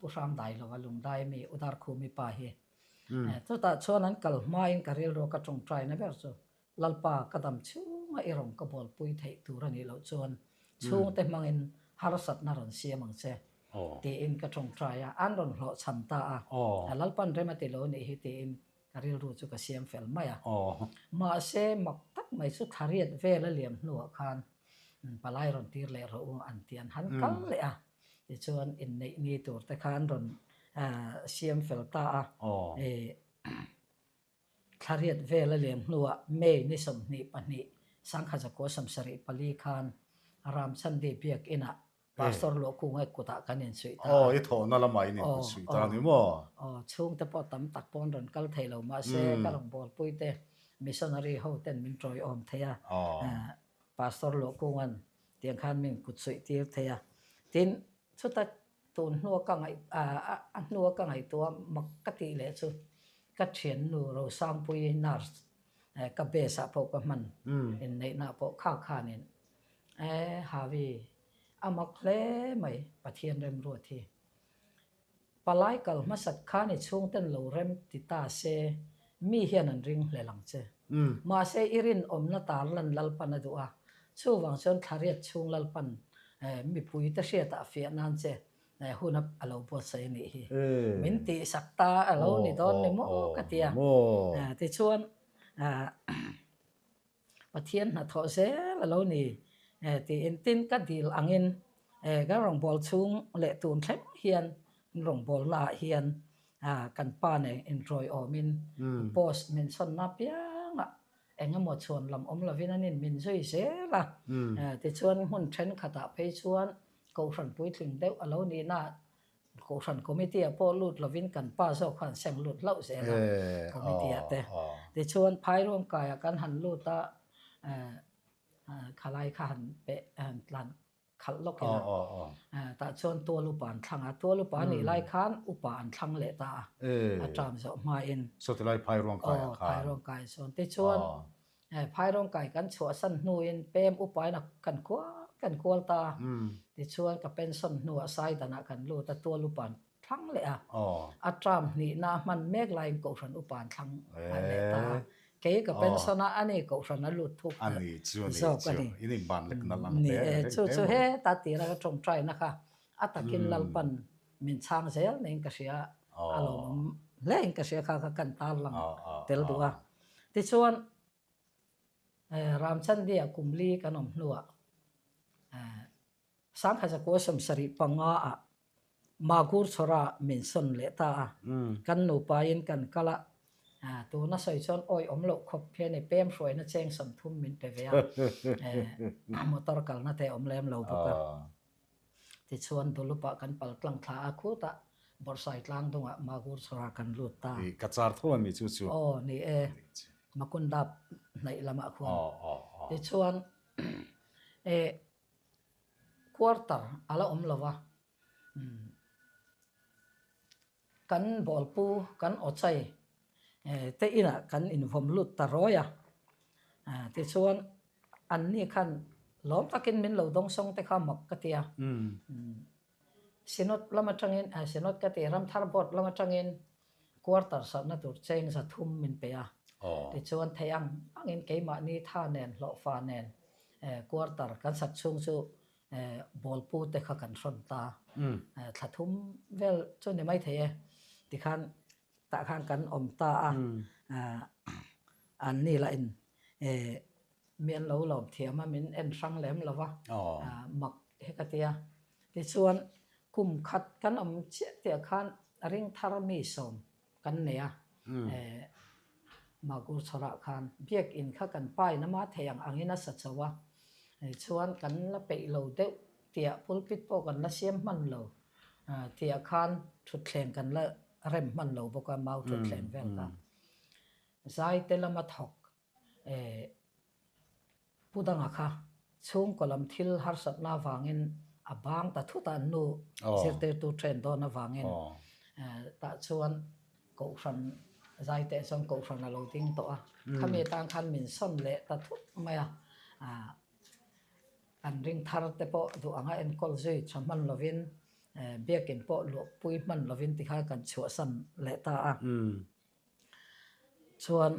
S2: Pu Hrangdailova Lungdai mi Udarkhumi pa hi chutah chuan an kal hmain ka rilru ka tawngtaina ber chu Lalpa ka dam chhunga i rawn ka bualpui theih tur a nih loh chuan chhungte hmangin harsatna rawn siam ang che tiin ka tawngtai a, an rawn hlawhchham ta a, Lalpan rem a ti lo nih hi tiin ka rilru chu ka siam fel mai a. Mahse mak tak mai chu thlariat vel a liam hnuah khan palai rawn tir leh rawh u an ti an han kal leh a, tichuan inneih ni tur te kha an rawn siam fel ta a. Thlariat vel a lem hnuah May ni 22, 1974 khan Ramchandi Biakinah Pastor Luahkunga kutah kan insuih ta a.
S1: Aw, i thawhna lamah in insuih ta a ni maw?
S2: Aw, chhungte pawh tam tak pawn rawn kal thei lo mahse ka rawngbawlpuite missionary ho ten min tawiawm thei a, Pastor Luahkunga'n tiang khan min kutsuih tir thei a. Tin, chuta Tun hnua ka ngaih a hnua ka ngaihtuah mak ka tih leh chu ka thiannu Rosangpuii nurse ka base ah pawh ka hman inneihna pawh kha khanin e Havi a mak hle mai Pathian remruat hi. Palai kal hmasat khan i chhungten lo rem ti ta se mi hian an ring hlel ang che. Mahse i rinawmna tarlan Lalpan a duh a, chuvang chuan thlariat chhung Lalpan mipuite hriatah a fiah nan che hun a lo buatsaih a nih hi. Min tihsak ta a lo ni dawn ni maw ka ti a. Tichuan Pathian hnathawh zel a lo ni tiin tin ka dil angin kan rawngbâwl chhung leh tun thleng hian rawngbâwlnaah hian kan pa nen inrawiawmin post min chhawnna apiangah eng emaw chhuan lam awm lovin an in min zui zel a. Tichuan hmun thenkhatah phei chuan kohhran puitling deuh a lo nihnaah. Kohhran committee ah pawh lut lovin kan pa zawk khan seng lut hlauh zel a committee ah te. Tichuan Phairuang kaiah kan han lut a, khalai kha han peh han tlan khalh lawk ila tah chuan tual upa an thlang a, tual upa a nih lai khan upa an thlang leh ta a, a term zawh hmain.
S1: Saw tilai Phairuang kaiah khan.
S2: Phairuang kai chuan tichuan Phairuang kai kan chhuahsan hnuin pem upain a kan kual kan kual ta a, tichuan ka pension hnuah Saidanah kan lut a, tual upa an thlang leh a, a term hnihna a hman mek laiin Kohhran upa an thlang leh ta a, kei ka pension a, ani Kohhran a lut thuk ta zawk a ni. Ni e, chu chu heta tira ka tawngtaina kha a takin Lalpan min chhang zel niin ka hria, a lawmawm hlein ka hria kha kha kan tarlang tel duh a. Tichuan, Ramchandia kum li kan awm hnuah Sangkhazakua 75 ah Magur chhawra min sawn leh ta a, kan nupain kan kal a, tuna sawi chuan awi awm loh khawp hian i pem hruaina cheng 30 min pe ve a, motor kalna te awm lem lo bawk a. Tichuan Dulupah kan pal tlang thla a, khutah Bawrhsai tlang dungah Magur chhawra kan lut ta.
S1: I ka char tho a ni chu chu.
S2: Aw ni e, Makundap hnaih lamah khuan. Tichuan e. Quarter a la awm lo va, kan bawlpu kan awchai te inah kan invawm lut ta rawi a, tichuan anni khan lawm takin min lo dawngsawng te kha mak ka ti a, Synod lam atangin, Synod ka ti, Ramthar Board lam atangin Quarter sakna tur cheng 300 min pe a, tichuan theih ang angin keimahni tha nen hlawhfa nen quarter kan sak chhung chu bawlpu te kha kan hrawn ta. Thla thum vel chu ni maithei e, tikhan tah khan kan awm ta a, anni lah in Mi an lo lawm thiam a, min en hrang lem lo va, mak he ka ti a. Tichuan, kum khat kan awm chiah tih ah khan ring thar mi sawm kan nei a, Magur chhawrah khan biakinn kha kan pain ama thei ang angin a sa chho a, tichuan kan la peih lo deuh tih ah pulpit pawh kan la siam hman lo tih ah khan thutthleng kan la rem hman lo bawk a, mau thutthleng vel kha. Zaite lama thawk Pu Danga kha chhungkaw lam thil harsatna avangin a bang ta thut a, an nu zirtirtu train dawn avangin tah chuan Kohhran zaiteh chuan Kohhran a lo ding tawh a, khami atang khan min sawn leh ta thut mai a, an ring thar te pawh duh anga enkawl zui tha hman lovin biakin pawh luahpui hman lovin tikhan kan chhuahsan leh ta a. Chuan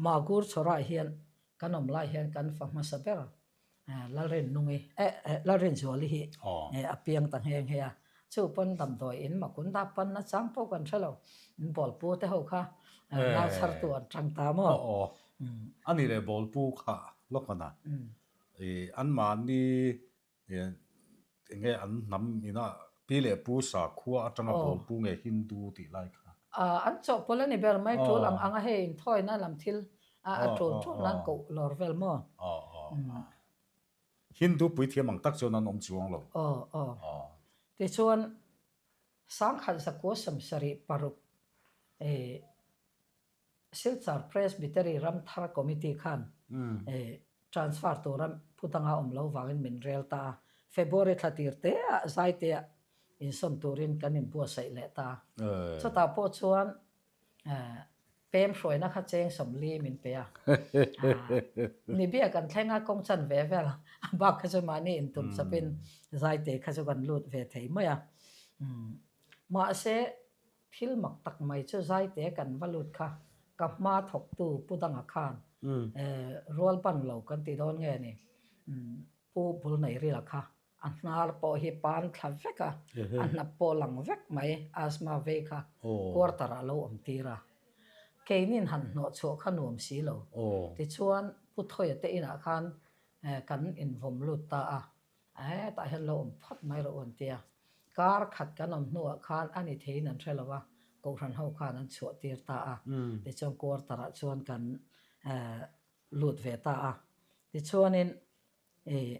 S2: Magur chhawrah hian kan awm lai hian kan fa hmasa ber Lalrinnungi eh Lalrinzuali hi a piang ta nghe nghe a. Chu pawn damdawi in Makunda pan na chang pawh kan hre lo. Bawlpu te ho kha nau chhartu an tang ta maw?
S1: Aw a ni leh Bawlpu kha lawk a na. Anmahni Enge an hnam ina pi leh pu sakhua atanga bawlpu nge Hindu tih lai kha?
S2: An chawhpawlh a ni ber mai, tul ang anga hei inthawina lam thil a tul tul nan koh lawr vel maw?
S1: Hindu puithiam ang tak chuan an awm chuang lo.
S2: Aw aw. Tichuan 1976 Silchar Presbytery Ramthar Committee khan transfer tura pu danga awm lo vangin min rel ta a, February thla tir te ah Zaite ah insawn turin kan inbuatsaih leh ta. Chutah pawh chuan pem hruaina kha cheng 40 min pe a, Nibia kan thleng a kawng chan ve vel a bak kha chu mahni intum chawpin Zaite kha chu kan lut ve thei mai a. Mahse Thil mak tak mai chu Zaite kan va lut kha ka hma thawktu Pu Danga khan rual ban lo kan ti dawn nge ni Pu Bulneirila kha a hnar pawh hi pan thla vek a, a hnap pawh lang vek mai asthma vei kha quarter ah lo awm tir a. Keinin han hnawh chhuah kha nuam si lo. Tichuan Pu Thawia te inah khan kan invawm lut ta a. Hetah hian lo awm phawt mai rawh u an ti a. Kar khat kan awm hnuah khan a ni theiin an hre lo a, Kohhran ho khan an chhuah tir ta a. Tichuan quarter ah chuan kan lut ve ta a. Tichuanin ih.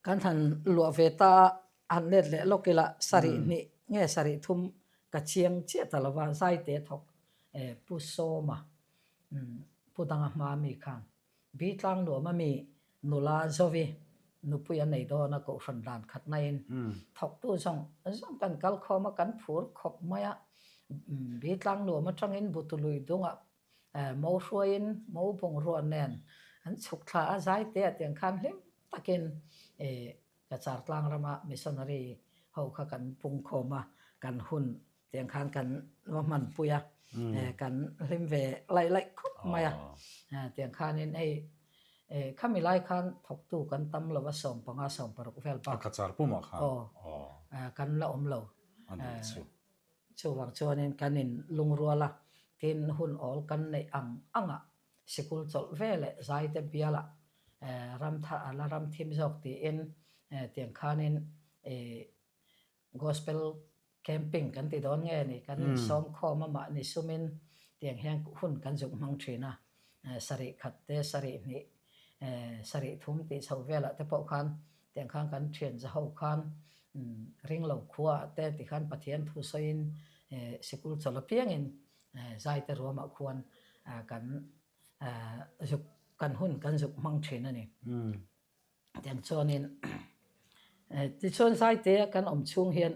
S2: Kan han luah ve ta a, han let leh lawk ila sarih hnih nge sarih thum ka chiang chiah ta lova Zaite thawk Pu Sawma Pu Danga hma mi khan Bitlang nuam a mi nula Zovi nupui a nei dawn a kohhran dan khat naiin thawktu zawng zawng kan kal khawm a kan phur khawp mai a, Bitlang nuam atangin Butului dungah Mo hruaiin mo bungrua nen an chhuk thla a, Zaite ah tiang khan hlim takin Cachar tlang rama missionary ho kha kan pung khawm a, kan hun tiang khan kan va hmanpui a, kan hlim ve laih laih khawp mai a. Tiang khanin hei khami lai khan thawktu kan tam lo a, 15 16 vel bak.
S1: A Cachar pumah khan?
S2: Aw, kan la awm lo. Chuvang chuanin kan in lungrual a, tin hun awl kan neih ang angah sikul chawlh ve leh zaite bialah ram thar a la ram thim zawk tiin tiang khanin gospel camping kan ti dawn nge ni kan insawm khawm a mahni sumin tiang hian hun kan zuk hmang thin a, sarih khat te sarih hnih sarih thum tih chho velah te pawh khan Tiang khan kan thian za ho khan ringlo khua ah te ti khan Pathian thu sawiin sikul chawlh apiangin zaite ruamah khuan kan zuk kan hun kan zuk hmang thin a ni. Tiang chuanin tichuan zaite kan awm chhung hian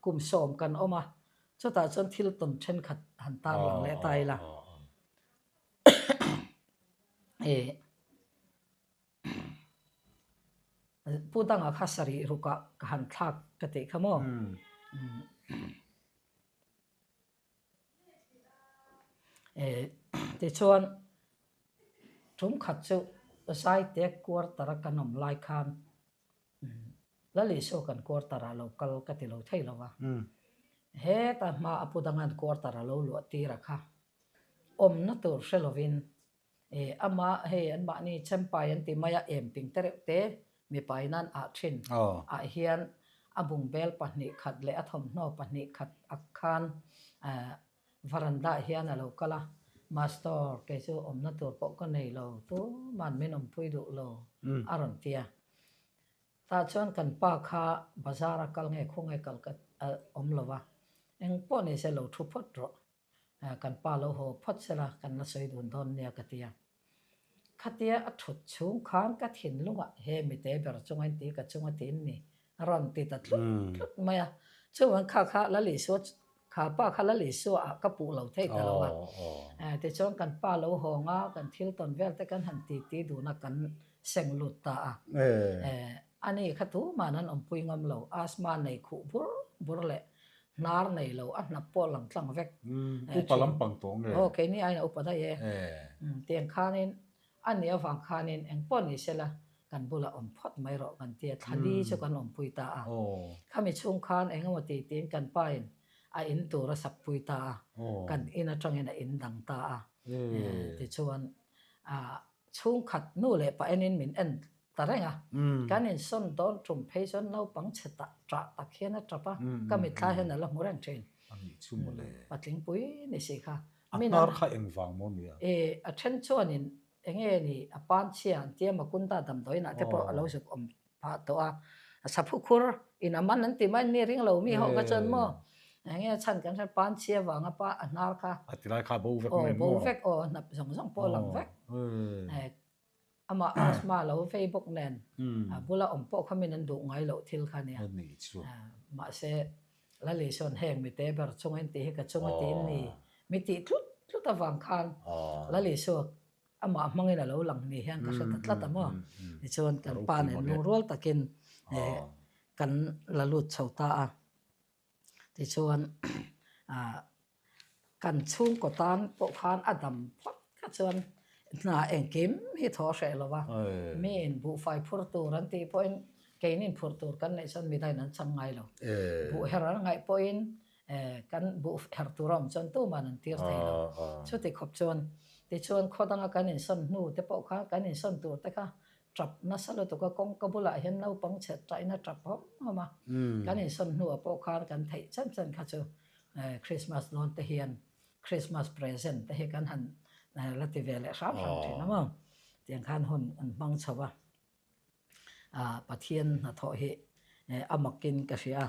S2: kum sawm kan awm a, chutah chuan thil tawn thenkhat han tarlang leh ta ila. Pu dangah kha sarih rukah ka han thlak ka tih kha maw? Tichuan tum khat chu Zaite quarter a kan awm lai khan Lal Isua kan quarter ah lo kal ka ti lo thei lo va. Heta hma a pu danga'n quarter a lo luah tir a kha awmna tur hre lovin E, amah hei an mahni chempai an ti mai a, em ping te reuh te mipa in an ah thin ah hian a bungbel pahnih khat leh a thawmhnaw pahnih khat ak khan varanda ah hian a lo kal a, Mastor kei chu awmna tur pawh ka nei lo, tuman min awmpui duh lo a rawn ti a. Tah chuan kan pa kha bazar a kal nge khawnge kal ka awm lo va, engpawh ni se lo thu phawt rawh. Kan pa lo haw phawt sela kan la sawi dun dawn nia ka ti a. Khatia a thut chhung khan ka thinlungah he mite ber chunga in ti ka chunga tiin ni a rawn ti ta tlut tlut mai a. Chuvang kha kha Lal Isua kha pa kha Lal Isua ah ka puh lo thei ta lo a. Tichuan kan pa lo hawng a, kan thil tawn vel te kan han ti ti dun a kan seng lut ta a. Ani kha tuman an awmpui ngam lo, asthma nei khuh bur bur leh Hnar nei lo, a hnap pawh lang tlang vek.
S1: Upa lampang tawh nge?
S2: Aw, keini aiin a upa daih e. Tiang khanin, a nih avang khanin eng pawh ni sela kan bulah awm phawt mai rawh kan tia, thlali chu kan awmpui ta a. Khami chhung khan eng emaw tih tiin kan pain a in tur a sakpui ta a, kan in atangin a in dang ta a. Tichuan, chhungkhat nu leh pa enin min en ta reng a, kan insawn dawn tum phei chuan naupang chhe tah ṭah tak hian a ṭap a, ka mitthla hian a la hmu reng ṭhin.
S1: A nih chu mawle.
S2: Patling pui ni si kha.
S1: A hnar kha engvang maw nia?
S2: E, a ṭhen chuanin enge ni a pan chhia an tia Makunda damdawiinah te pawh a lo zuk awm phah tawh a, a saphu khur in a man an ti mai ni ring lo mi ho kha chuan maw enge chhan kan hre pan chhia vanga pa a hnar kha.
S1: A tilai kha bo vek mai maw?
S2: Aw bo vek aw, hnap zawng zawng pawh a lang vek. Amah asthma lo vei bawk nen a bula awm pawh kha min an duh ngai loh thil kha nia. Mahse Lali sawn heng mite ber chunga in tih hi ka chunga tiin ni mi tih tlut tlut avang khan Lali saw amah hmangin a lo lang ni hian ka hre ta tlat a maw. Tichuan kan pa nen lungrual takin kan la lut chho ta a. Tichuan kan chhungkaw tan pawh khan a dam phawt kha chuan hna engkim hi thaw hreh lo va, miin buhfai phur tur an tih pawhin keinin phur tur kan neih chuan midain an chang ngai lo. Buh her an ngaih pawhin kan buh her tur a awm chuan tuman an tir thei lo. Chuti khawp chuan tichuan khaw danga kan insawn hnu te pawh kha kan insawn tur te kha Tap nasa lutuk a kawngka bulah hian naupang chhe ṭahin a tap hawm hawm a, kan insawn hnuah pawh khan kan theih chen chen kha chu Christmas dawn te hian Christmas present te hi kan han la ti ve leh hram hram thin a maw? Tiang khan hun an hmang chho a. Pathian hnathawh hi a makin ka hria a.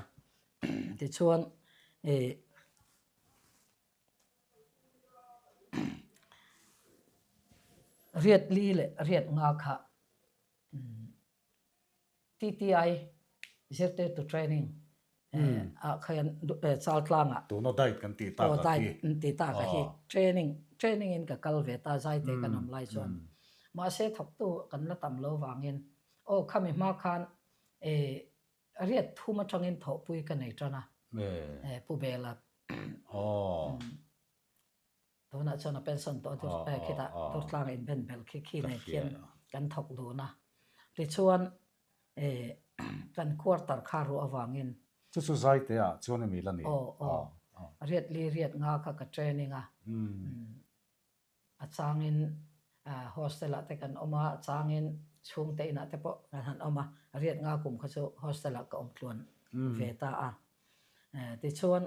S2: Tichuan ih riat li leh riat nga kha TTI zirtirtu training ah khan Chaltlangah
S1: Tuna diet kan tih tak
S2: a khi. Diet an tih tak a khi training training in ka kal ve ta zaite kan awm lai chuan mahse thawktu kan la tam lo vangin aw khami hma khan riat thum atangin thawhpui ka nei tan a Pu Bela. Tunah chuan a pension tawh a tur khitah Turtlang a inben belh khi khi nen khian kan thawk dun a. Tichuan kan quarter kha ruah avangin.
S1: Chu chu Zaite ah chuan emi la ni?
S2: Aw aw. Riat li riat nga kha ka training a. A changin hostel ah te kan awm a, a changin chhungte inah te pawh kan han awm a. Riat nga kum kha chu hostel ah ka awm tluan ve ta a. Tichuan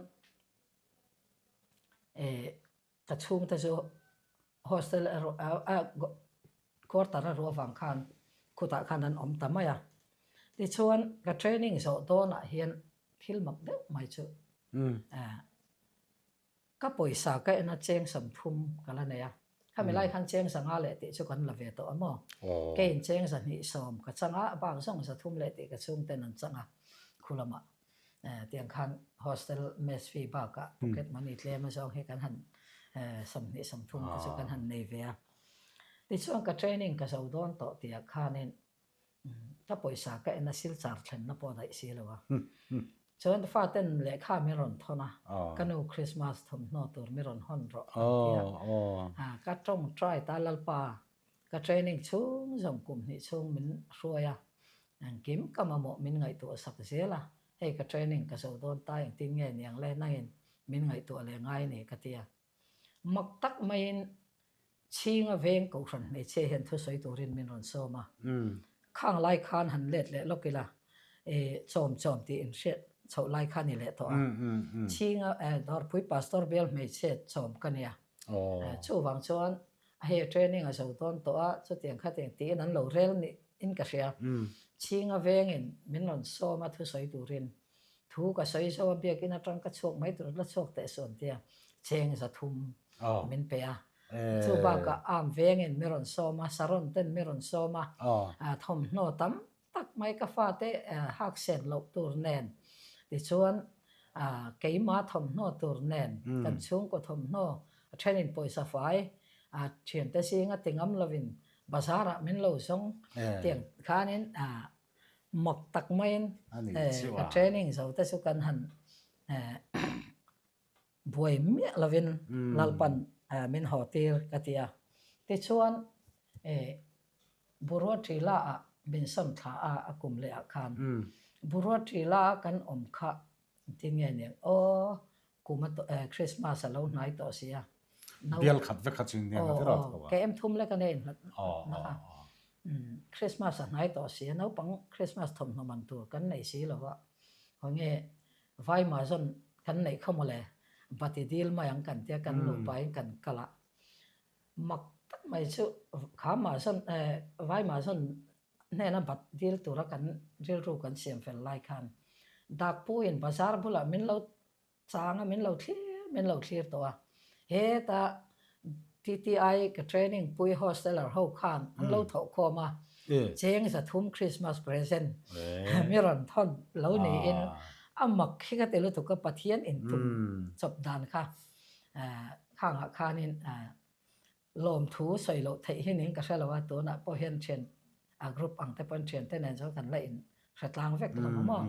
S2: Ka chhungte chu hostel quarter a ruah vang khan khutah khan an awm ta mai a. Tichuan ka training zawh dawnah hian thil mak deuh mai chu ka pawisa ka en a cheng 30 ka la nei a. Khami lai khan cheng 500 leh tih chu kan la ve tawh a maw? Keiin cheng 210 ka chang a, a bak zawng 300 leh tih ka chhungten an chang a khulamah. Tiang khan hostel mess fee bakah pocket money tlem azawng hi kan han 20 30 te chu kan han nei ve a. Tichuan ka training ka zo dawn tawh tihah khanin ka pawisa ka en a silchar thlenna pawh daih si lo a. Chuan faten lehkha min rawn thawn a, ka nu Christmas thawmhnaw tur min rawn hawn rawh an ti a. Ka tawngtai ta Lalpa Ka training chhung zawng kum hnih chhung min hruai a, engkim ka mamawh min ngaihtuah sak zel a, hei ka training ka zo dawn ta engtin nge niang le nangin min ngaihtuah leh ngai ni ka ti a. Mak tak maiin Chhinga veng Kohhran hmeichhia hian thusawi turin min rawn sawm a, khang lai khan han let leh lawk ila i chawm chawm tih inhriat chhoh lai kha ni leh tawh a, Chhinga Dawrpui Pastor bial hmeichhia chawm ka nia, chuvang chuan Hei training a zo dawn tawh a, chutiang khatiang tiin an lo rel nih in ka hria. Chhinga vengin min rawn sawm a thusawi turin thu ka sawi zo a, biakin atang ka chhuak mai tur la chhuak teh suan tia cheng 300 min pe a. Chu bakah arm vengin min rawn sawm a, saron ten min rawn sawm a, thawmhnaw tam tak mai ka fate hak sen loh tur nen tichuan keima thawmhnaw tur nen kan chhungkaw thawmhnaw a thenin pawisa fai thiante zinga ti ngam lovin bazar ah min lo zawng tiang khanin mak tak maiin ka training zo te chu kan han buai miah lovin Lalpan min haw tir ka ti a. Tichuan Burua Ṭila ah min sawn thla a a kum leh ah khan Burua Ṭila a kan awm kha engtin nge niang aw kum a Christmas a lo hnai tawh si a.
S1: Bial khat vek kha chu nia nga tirah tho
S2: a. KM thum lek a nei inhlat na kha. Christmas a hnai tawh si a naupang Christmas thawmhnaw man tur kan nei si lo va khawnge Vai mahzawn kan neih kha mawle, bati dil mai ang kan tia kan nupain kan kal a, mak tak mai chu kha mahzawn vai mahzawn hnena bat dil tura kan rilru kan siam fel lai khan Dakpuiin bazar bulah min lo chang a, min lo thlir min lo thlir tawh a, heta TTI ka training pui hosteler ho khan an lo thawh khawm a, cheng 300 Christmas present mi rawn thawn lo niin a mak hi ka ti lutuk a, Pathian intum chawp dan kha khangah khanin lawmthu sawi loh theih hi ning ka hre lo a, tunah pawh hian thian a group ang te pawhin thiante nen chuan kan la inhre tlang vek lo maw.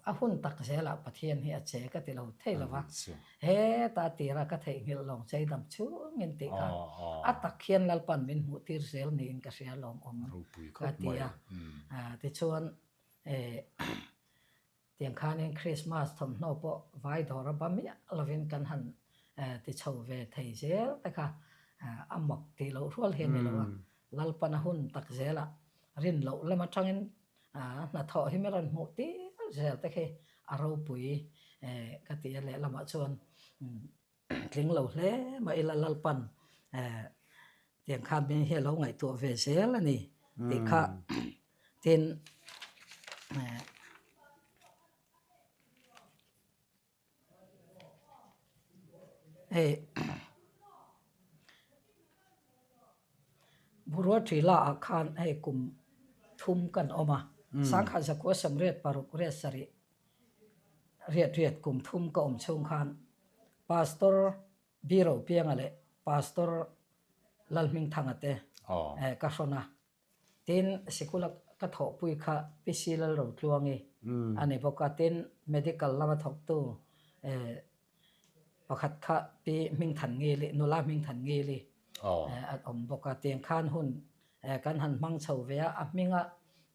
S2: A hun tak zelah Pathian hi a che ka ti lo thei lo va, heta tira ka theihnghilh lawng chei dam chungin tih kha a tak hian Lalpan min hmuh tir zel niin ka hria lawmawm ka ti a. Tichuan tiang khanin Krismas thawmhnaw pawh vai dawr a ba miah lovin kan han ti chho ve thei zel te kha a mak tih loh rual hi a ni lo a, Lalpan a hun tak zelah rin loh lam atangin hnathawh hi mi rawn hmuh tir zel te khi a ropui ka ti a, lehlamah chuan tling lo hle mah ila Lalpan tiang khan min hi a lo ngaihtuah ve zel a ni tih kha. Tin, hei Burua Ṭila ah khan hei kum thum kan awm a, Sangkhat zakua 86 riat sarih riat riat kum thum ka awm chhung khan Pastor Biro Pianga leh Pastor Lalhmingthanga te ka hrawn a. Tin, sikula ka thawhpui kha Pi Si Lalrotluangi a ni bawk a, tin, medical lama thawktu pakhat kha Pi Hmingthanngili, nula Hmingthanngili a awm bawk a. Tiang khan hun kan han hmang chho ve a, a hminga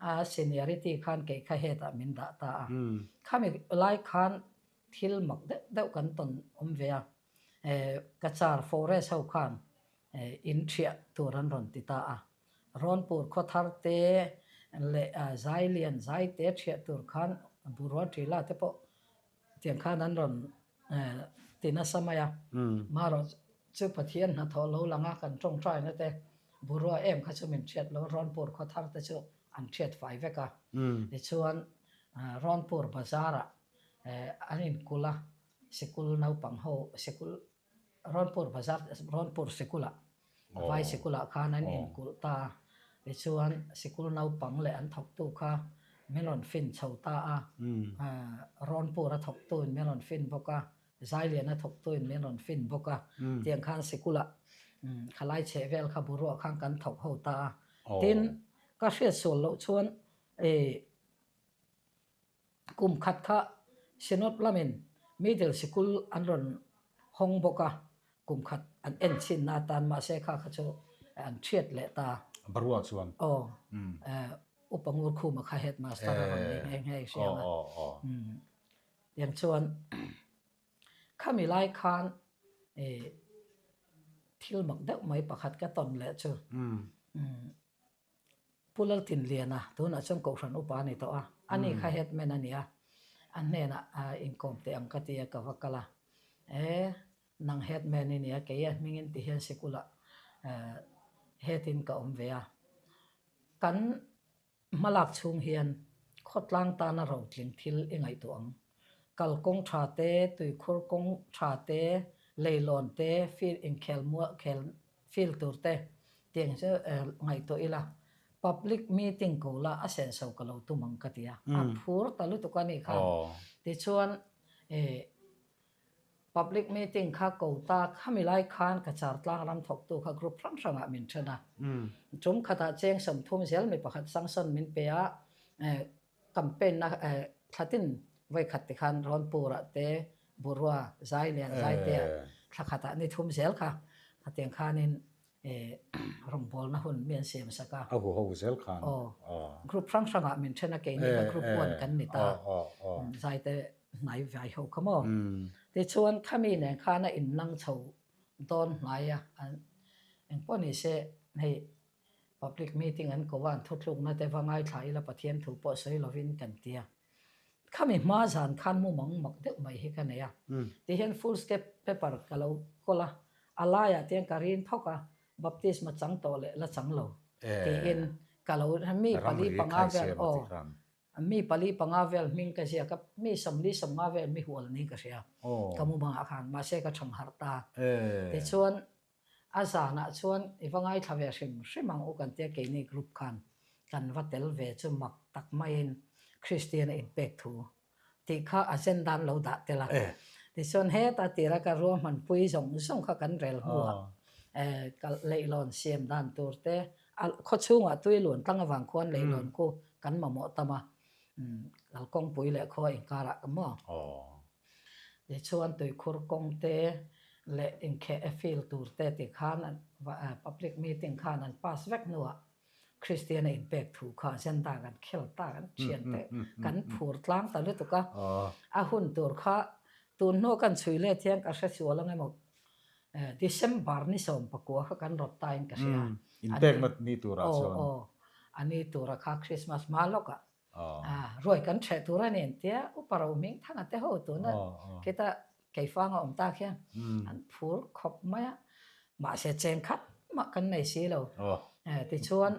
S2: a seniority khan kei kha hetah min dah ta a. Khami lai khan thil mak deuh deuh kan tawn awm ve a, Cachar forest ho khan in thiah tur an rawn ti ta a. Rawnpur khawthar te leh Zailian zai te thiah tur khan Burua Ṭila te pawh tiang khan an rawn ti nasa mai a. Marawh chu Pathian hnathawh lo lang a kan ṭawngṭaina te Burua em kha chu min thiat lo, Rawnpur khawthar te chu an thiat fai vek a. Tichuan Rawnpur bazar ah an inkulh a, sikul naupang ho sikul Rawnpur bazar Rawnpur sikulah vai sikulah khan an inkulh ta a, tichuan sikul naupang leh an thawktu kha min rawn fin chho ta a, Rawnpur a thawktuin min rawn fin bawk a, Zailiana thawktuin min rawn fin bawk a, tiang khan sikulah khalai chheh vel kha boruak khan kan thawk ho ta a, tin ka hriat sual loh chuan Kum khat kha Synod lamin Middle Sikul an rawn hawng bawk a, kum khat an en chhinna atan mahse kha kha chu an thiat leh ta.
S1: Barua chuan.
S2: Aw, Upa Ngurkhuma kha Headmaster a rawn ni nghe nghe i hria ang a. Tiang chuan khami lai khan thil mak deuh mai pakhat ka tawn leh chu. Pu Laltinliana, tunah chuan Kohhran upa a ni tawh a, ani kha headman a ni a, a hnenah inkawm teh ang ka ti a, ka va kal a, e, nang headman i ni a, kei a hmingin ti hian sikulah head in ka awm ve a, kan hmalak chhung hian khawtlang tana rotling thil i ngaihtuah ang, kalkawng tha te, tuikhur kawng tha te, leilawn te, field inkhel mual khel field tur te tiang chu ngaihtuah ila public meeting ko la a senso ka lo tum ang ka ti a, a phur ta lutuk a nih kha. Tichuan public meeting kha ko ta khami lai khan ka char tlang ram thawktu kha group hrang hrangah min then a, tum khatah cheng 30 zel mi pakhat sanction min pe a, Campaign na thlatin vawikhat ti khan Rawnpur ah te Burua zai lian zai te ah thla khat ah ni thum zel kha khatiang khanin rawngbawlna hun mi an siam sak a.
S1: A huho zel khan.
S2: Aw. Group hrang hrang ah min then a keini kha group one kan ni ta. Zai te hnai vai ho kha maw. Tichuan khami nen khan a inlang chho dawn hnai a engpawh ni se hei Public meeting an ko a, an thutlukna te va ngaithla ila Pathian thu pawh sawi lovin kan ti a. Khami hma zan khan mumang mak deuh mai hi ka nei a. Tihian full step paper ka lo kawl a, a laiah tiang ka rin thawk a, baptisma chang tawh leh la chang lo tiin ka lo mi pali panga vel aw mi pali panga vel hming ka ziak a, mi 40 50 vel mi hual niin ka hria ka mumangah khan mahse ka thang harh ta. Tichuan A zanah chuan i va ngaithla ve hrim hrim ang u kan tia keini group khan kan va tel ve chu mak tak maiin Kristian a inpek thu tih kha agenda an lo dah tel a. Tichuan heta tira ka ruahmanpui zawng zawng kha kan rel hnuah leihlawn siam dan tur te a khawchhungah tui luan tlang avang khuan leihlawn khu kan mamawh tam a, kalkawngpui leh khaw inkarah maw? Tichuan tuikhur kawng te leh inkheh e field tur te ti khan public meeting khan an pass vek hnuah Kristian a inpek thu kha agenda kan khel ta kan thian te kan phur tlang ta lutuk a, a hun tur kha tun hnu kan chhui let hian ka hre sual ang emaw December ni 19 kha kan rawt ta in ka hria.
S1: Inpekna ni turah chuan.
S2: Aw aw a ni tura kha Christmas hma lawkah Ruai kan ṭheh tur a ni an tia, upa ro hming thanga te ho tuna khita keifanga awm tak hian an phur khawp mai a, mahse cheng khat mah kan nei si lo. Tichuan.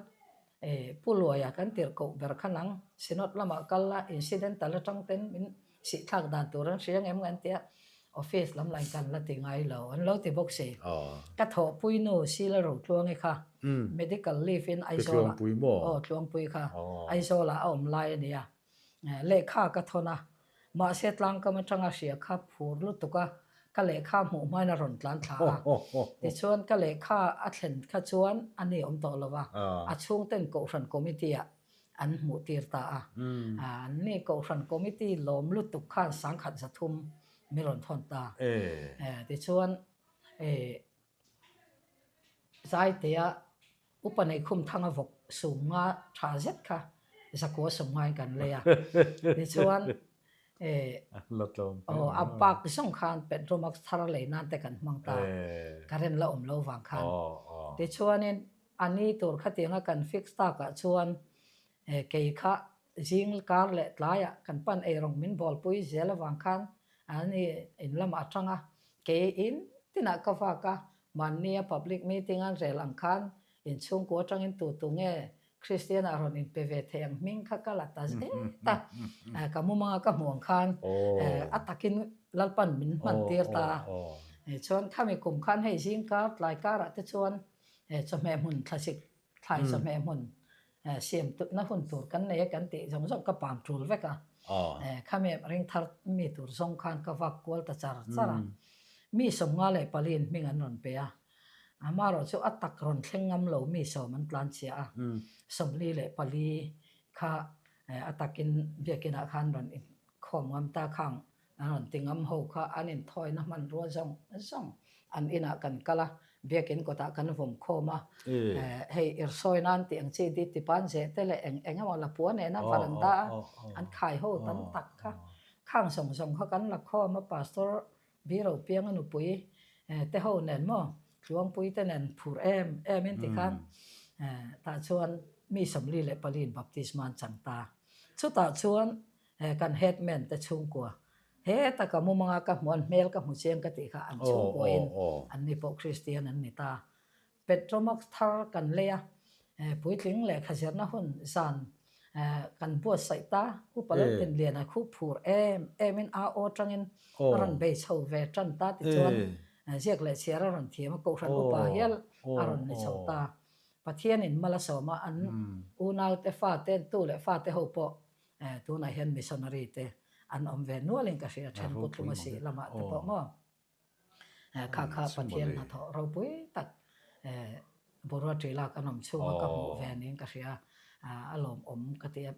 S2: Pu Luaia kan tirh koh ber kha nang Synod lamah kal la, incidental atang ten min sihthlak dan tur an hria ngem an tia, office lam lah in kan la ti ngai lo an lo ti bawk si. Ka thawhpui nu Sila Rotluangi kha medical leave in Aizawl ah, aw Tluangpui kha Aizawl ah a awm lai a nia. Lehkha ka thawn a, mahse tlangkam atanga hria kha phur lutuk a, ka lehkha hmuh hmain a rawn tlan thla a. Tichuan ka lehkha a thlen kha chuan a ni awm tawh lo va, a chhungten Kohhran Committee ah an hmuh tir ta a. An ni Kohhran Committee lawm lutuk khan sangkhat 300 mi rawn thawn ta. Tichuan Zaitea Upa Neikhum Thanga vawk sum nga tha zet kha zakua sum ngain kan lei a. Tichuan aw a bak zawng khan Petromax thar lei nan te kan hmang ta. Current la awm lo vang khan. Tichuanin a ni tur khatianga kan fix takah chuan kei kha zing kar leh tlaiah kan pan eirawng min bawlpui zel avang khan an in lamah atang a, Kei in tinah ka vak a, mahnia public meeting an rel ang khan inchhungkua atangin tu tu nge Kristian ah rawn inpe ve thei ang hming kha ka la ta zet a, ka mumanga ka hmuh ang khan a takin Lalpan min hman tir ta a. Chuan khami kum khan hei zingkar tlai karah te chuan chawhmeh hmun thlasik thlai chawhmeh hmun siam tutna hun tur kan nei a kan tih zawng zawng ka pam tul vek a. Khami ring thar mi tur zawng khan ka vak kual ta char char a. Mi 54 in hming an rawn pe a. Amaherawh chu a tak rawn thleng ngam lo mi sawm an tlan chhia a. 44 kha a takin biakinah khan rawn inkhawm ngam ta khang An rawn ti ngam ho kha an inthawina hmanrua zawng zawng an inah kan kal a, biakin kawtah kan vawm khawm a, hei irsawi nan tih ang chi di tipan zeh te leh eng eng emaw lapua nena varanda a an khai ho tam tak kha khang zawng zawng kha kan la khawm a, Pastor Biro Pianga nupui te ho nen maw Tluangpui te nen phur em em in tikhan tah chuan mi 44 in baptisma an chang ta. Chutah chuan He kan headman te chhungkua he taka mumanga ka hmuh an hmel ka hmu chiang ka tih kha an chhungkua in an ni pawh Kristian an ni ta. Petromax thar kan lei a, puitling lehkha zirna hun zan kan buatsaih ta, Upa Laltinliana khu phur em em in a aw tangin a rawn bei chho ve tan ta tichuan ziak leh chhiar a rawn thiam a, Kohhran upa hial a rawn ni chho ta. Pathianin mal a sawm a, an unaute fate tu leh fate ho pawh Tunah hian missionary te an awm ve nualin ka hria then Putlunga sih lamah te pawh maw kha kha Pathian hnathawh ropui tak Burua Ṭila kan awm chhunga ka hmuh ve niin ka hria a lawmawm ka ti a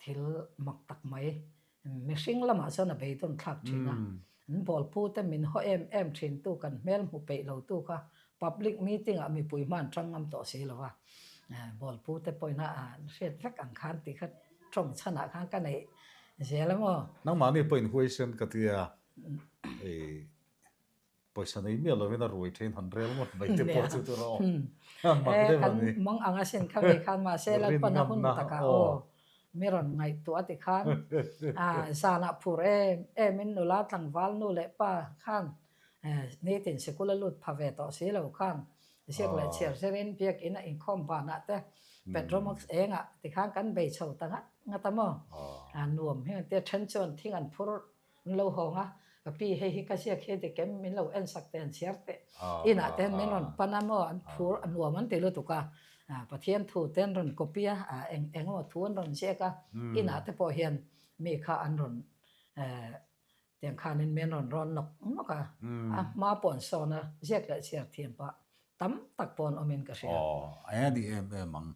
S2: thil mak tak mai mihring lamah chuan a beidawn thlak thin a an bawlpu te min haw em em thin tu kan hmel hmu peih lo tu kha Public meeting ah mipui hman tang ngam tawh si lo a, bawlpu te pawhin a hriat vek ang khan tih kha tawng chhan ah khan ka neih zel a maw?
S1: Nangmahni pawhin huaisen ka ti a, i pawisa nei miah lovin a ruai thein han rel ngawt mai te pawh chu tur a awm. Mak deuh a ni.
S2: Kan mang ang asin kha ve khan mahse Lalpan a hun takah aw mi rawn ngaihtuah ti khan zanah phur em em in nula tlangval nu leh pa khan Nitin sikul a lut pha ve tawh si lo khan ziak leh chhiar zerin biakinn a inkhawm banah te Petromax engah tikhan kan bei chho ta ngat ngat a maw? Nuam hi an tia then chuan thing an phur an lo hawng a, ka pi hei hi ka ziak hi dik em min lo en sak teh an chhiar teh inah te hian min rawn pan a maw an phur a nuam an ti lutuk a, Pathian thu te an rawn copy a eng eng emaw thu an rawn ziak a inah te pawh hian mi kha an rawn Tiang khanin min rawn rawn nawk nawk a, a hma pawh an sawn a, ziak leh chhiar thiam pah tam tak pawh an awmin ka hria.
S1: Aw, eng a ni em em ang?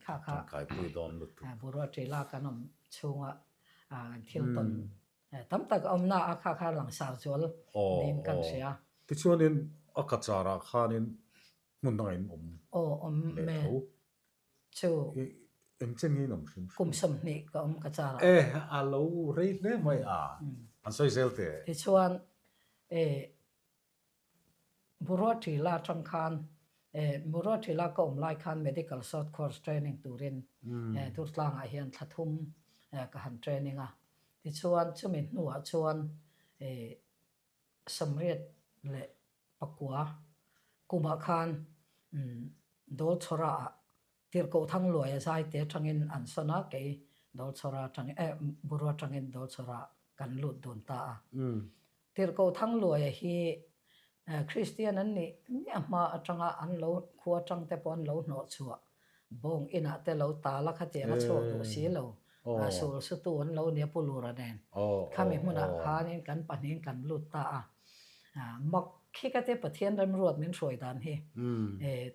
S2: Kha kha.
S1: Tangkaipui dawn lutuk.
S2: Burua ṭila kan awm chhunga kan thil tawn tam tak a awmna a kha kha langsar zual niin kan hria.
S1: Tichuanin a kacharah khanin hmun dangah in awm
S2: Aw, awm
S1: leh tho.
S2: Chu.
S1: Eng chen nge in awm hrim
S2: hrim? Kum 20 ka awm ka char
S1: a. E, a lo rei hle mai a, an sawi zel teh.
S2: Tichuan, e, Burua Ṭila aṭang khan, e, Burua Ṭila ka awm lai khan Medical Short Course Training turin, e, Durtlangah hian thla thum, e, ka han training a. Tichuan, chumi hnuah chuan, e, 89 kumah khan, um, Dawlchhawraah. Tirhkoh Thangluaia zaite atangin an sawn a, kei Dawlchhawra atangin, eh, Buru atangin Dawlchhawra kan lut dun ta a. Tirhkoh Thangluaia hi Kristian an nih miah hma atanga an lo khua atang te pawh an lo hnawh chhuah, bawng inah te lo tal a khatiang a chhuak duh si lo, sul sutu an lo nia Pu Lura nen. Khami hmunah khanin kan pahnihin kan lut ta a. Mak khi ka te Pathian remruat min hruai dan hi.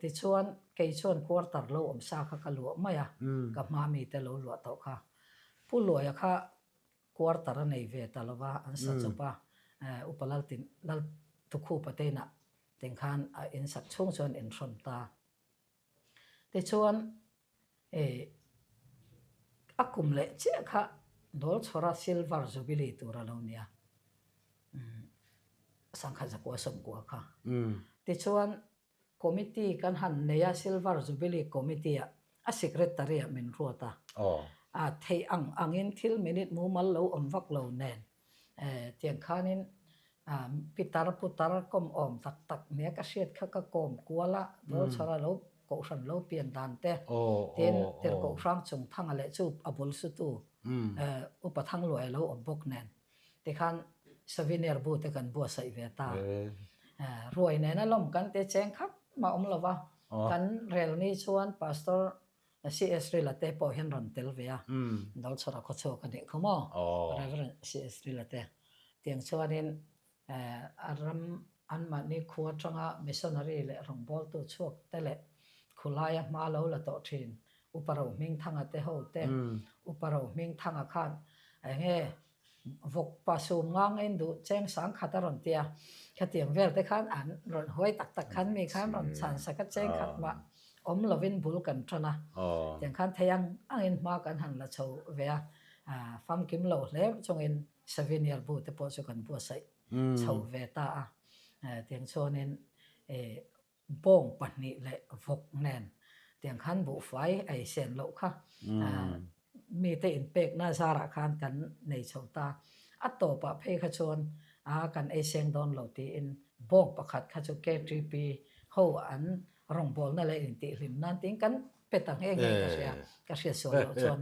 S2: Tichuan kei chuan quarter lo awm sa kha ka luah mai a, ka hma mite lo luah tawh kha. Pu Luaia kha Quarter a nei ve ta lova an sa chawp a, Upa Laltin Lal Tukhupa te inah teng khan a insak chhung chuan inhrawn ta. Tichuan a kum leh chiah kha Dawlchhawra Silver Jubilee tur a lo nia, Sangkhat Zakua Sawmkua kha. Tichuan Committee kan han nei a, Silver Jubilee Committee ah a Secretary ah min ruat a. A theih ang angin thil minute mumal lo awm vak lo nen tiang khanin pitar putar kawm awm tak tak nia ka hriat kha ka kawm kual a, Dawlchhara lo kohhran lo pian dan te tin Tirhkoh Hrang Chung Thanga leh chu a bul sutu Upa Thangluai lo awm bawk nen. Tikhan souvenir bu te kan buatsaih ve ta. Ruai nena lawm kan te cheng khap mah awm lo va, kan rel ni chuan Pastor CS Rila te pawh hian rawn tel ve a, Dawlchhawra khawchhuak a nih kha maw, Rev. CS Rila te. Tiang chuanin a ram anmahni khua atanga missionary leh rawngbawltu chhuak te leh khulaia hma lo la tawh thin Upa Rohmingthanga te ho te, Upa Rohmingthanga khan enge vawk pa sum ngang a induh cheng sang khat a rawn ti a, khatiang vel te khan an rawn huai tak tak khan mi khan rawn chhan sak a cheng khat mah awm lovin bul kan tan a, tiang khan thei ang angin hma kan han la chho ve a, famkim lo hle chungin souvenir bu te pawh chu kan buatsaih chho ve ta a, tiang chuanin Bawng pahnih leh vawk nen tiang khan buhfai a ei sen loh kha mite inpekna zarah khan kan nei chho ta. A tawpah phei kha chuan a kan ei seng dawn lo tiin bawng pakhat kha chu KTP ho an rawngbawlna leh intihhlim nan tiin kan pe ta nghe nghe ka hria, ka hriat sual loh chuan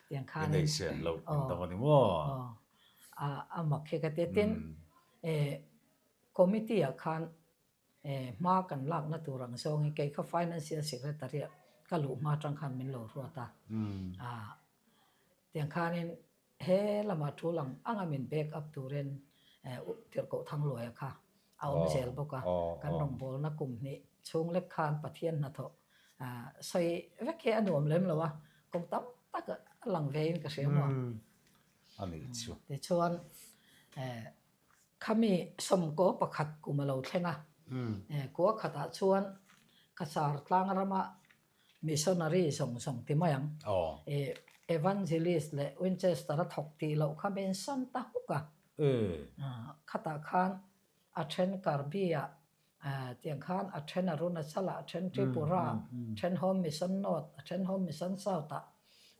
S2: tiang khanin.
S1: Nei sen loh kan tam a ni maw?
S2: Aw, a mak hi ka ti. Tin, committee ah khan Hma kan lakna tur ang zawngin kei kha Financial Secretary ah ka luh hma atang khan min lo ruat a. Tiang khanin he lamah tul ang anga min back up turin Tirhkoh Thangluaia kha a awm zel bawk a. Kan rawngbawlna kum hnih chhung lek khan Pathian hnathawh sawi vek hi a nuam lem lo a, kum tam tak a lang vein ka hria maw. Tichuan Khami sawmkaw pakhat kum a lo thleng a, kua khatah chuan Cachar tlang rama missionary zawng zawng ti mai ang, Evangelist leh Winchester a thawk tih loh kha min sawn ta huk a. Khatah khan a then Karbi-ah tiang khan a then Arunachal-ah, a then Tripura-ah, a then Home Mission North, a then Home Mission South-ah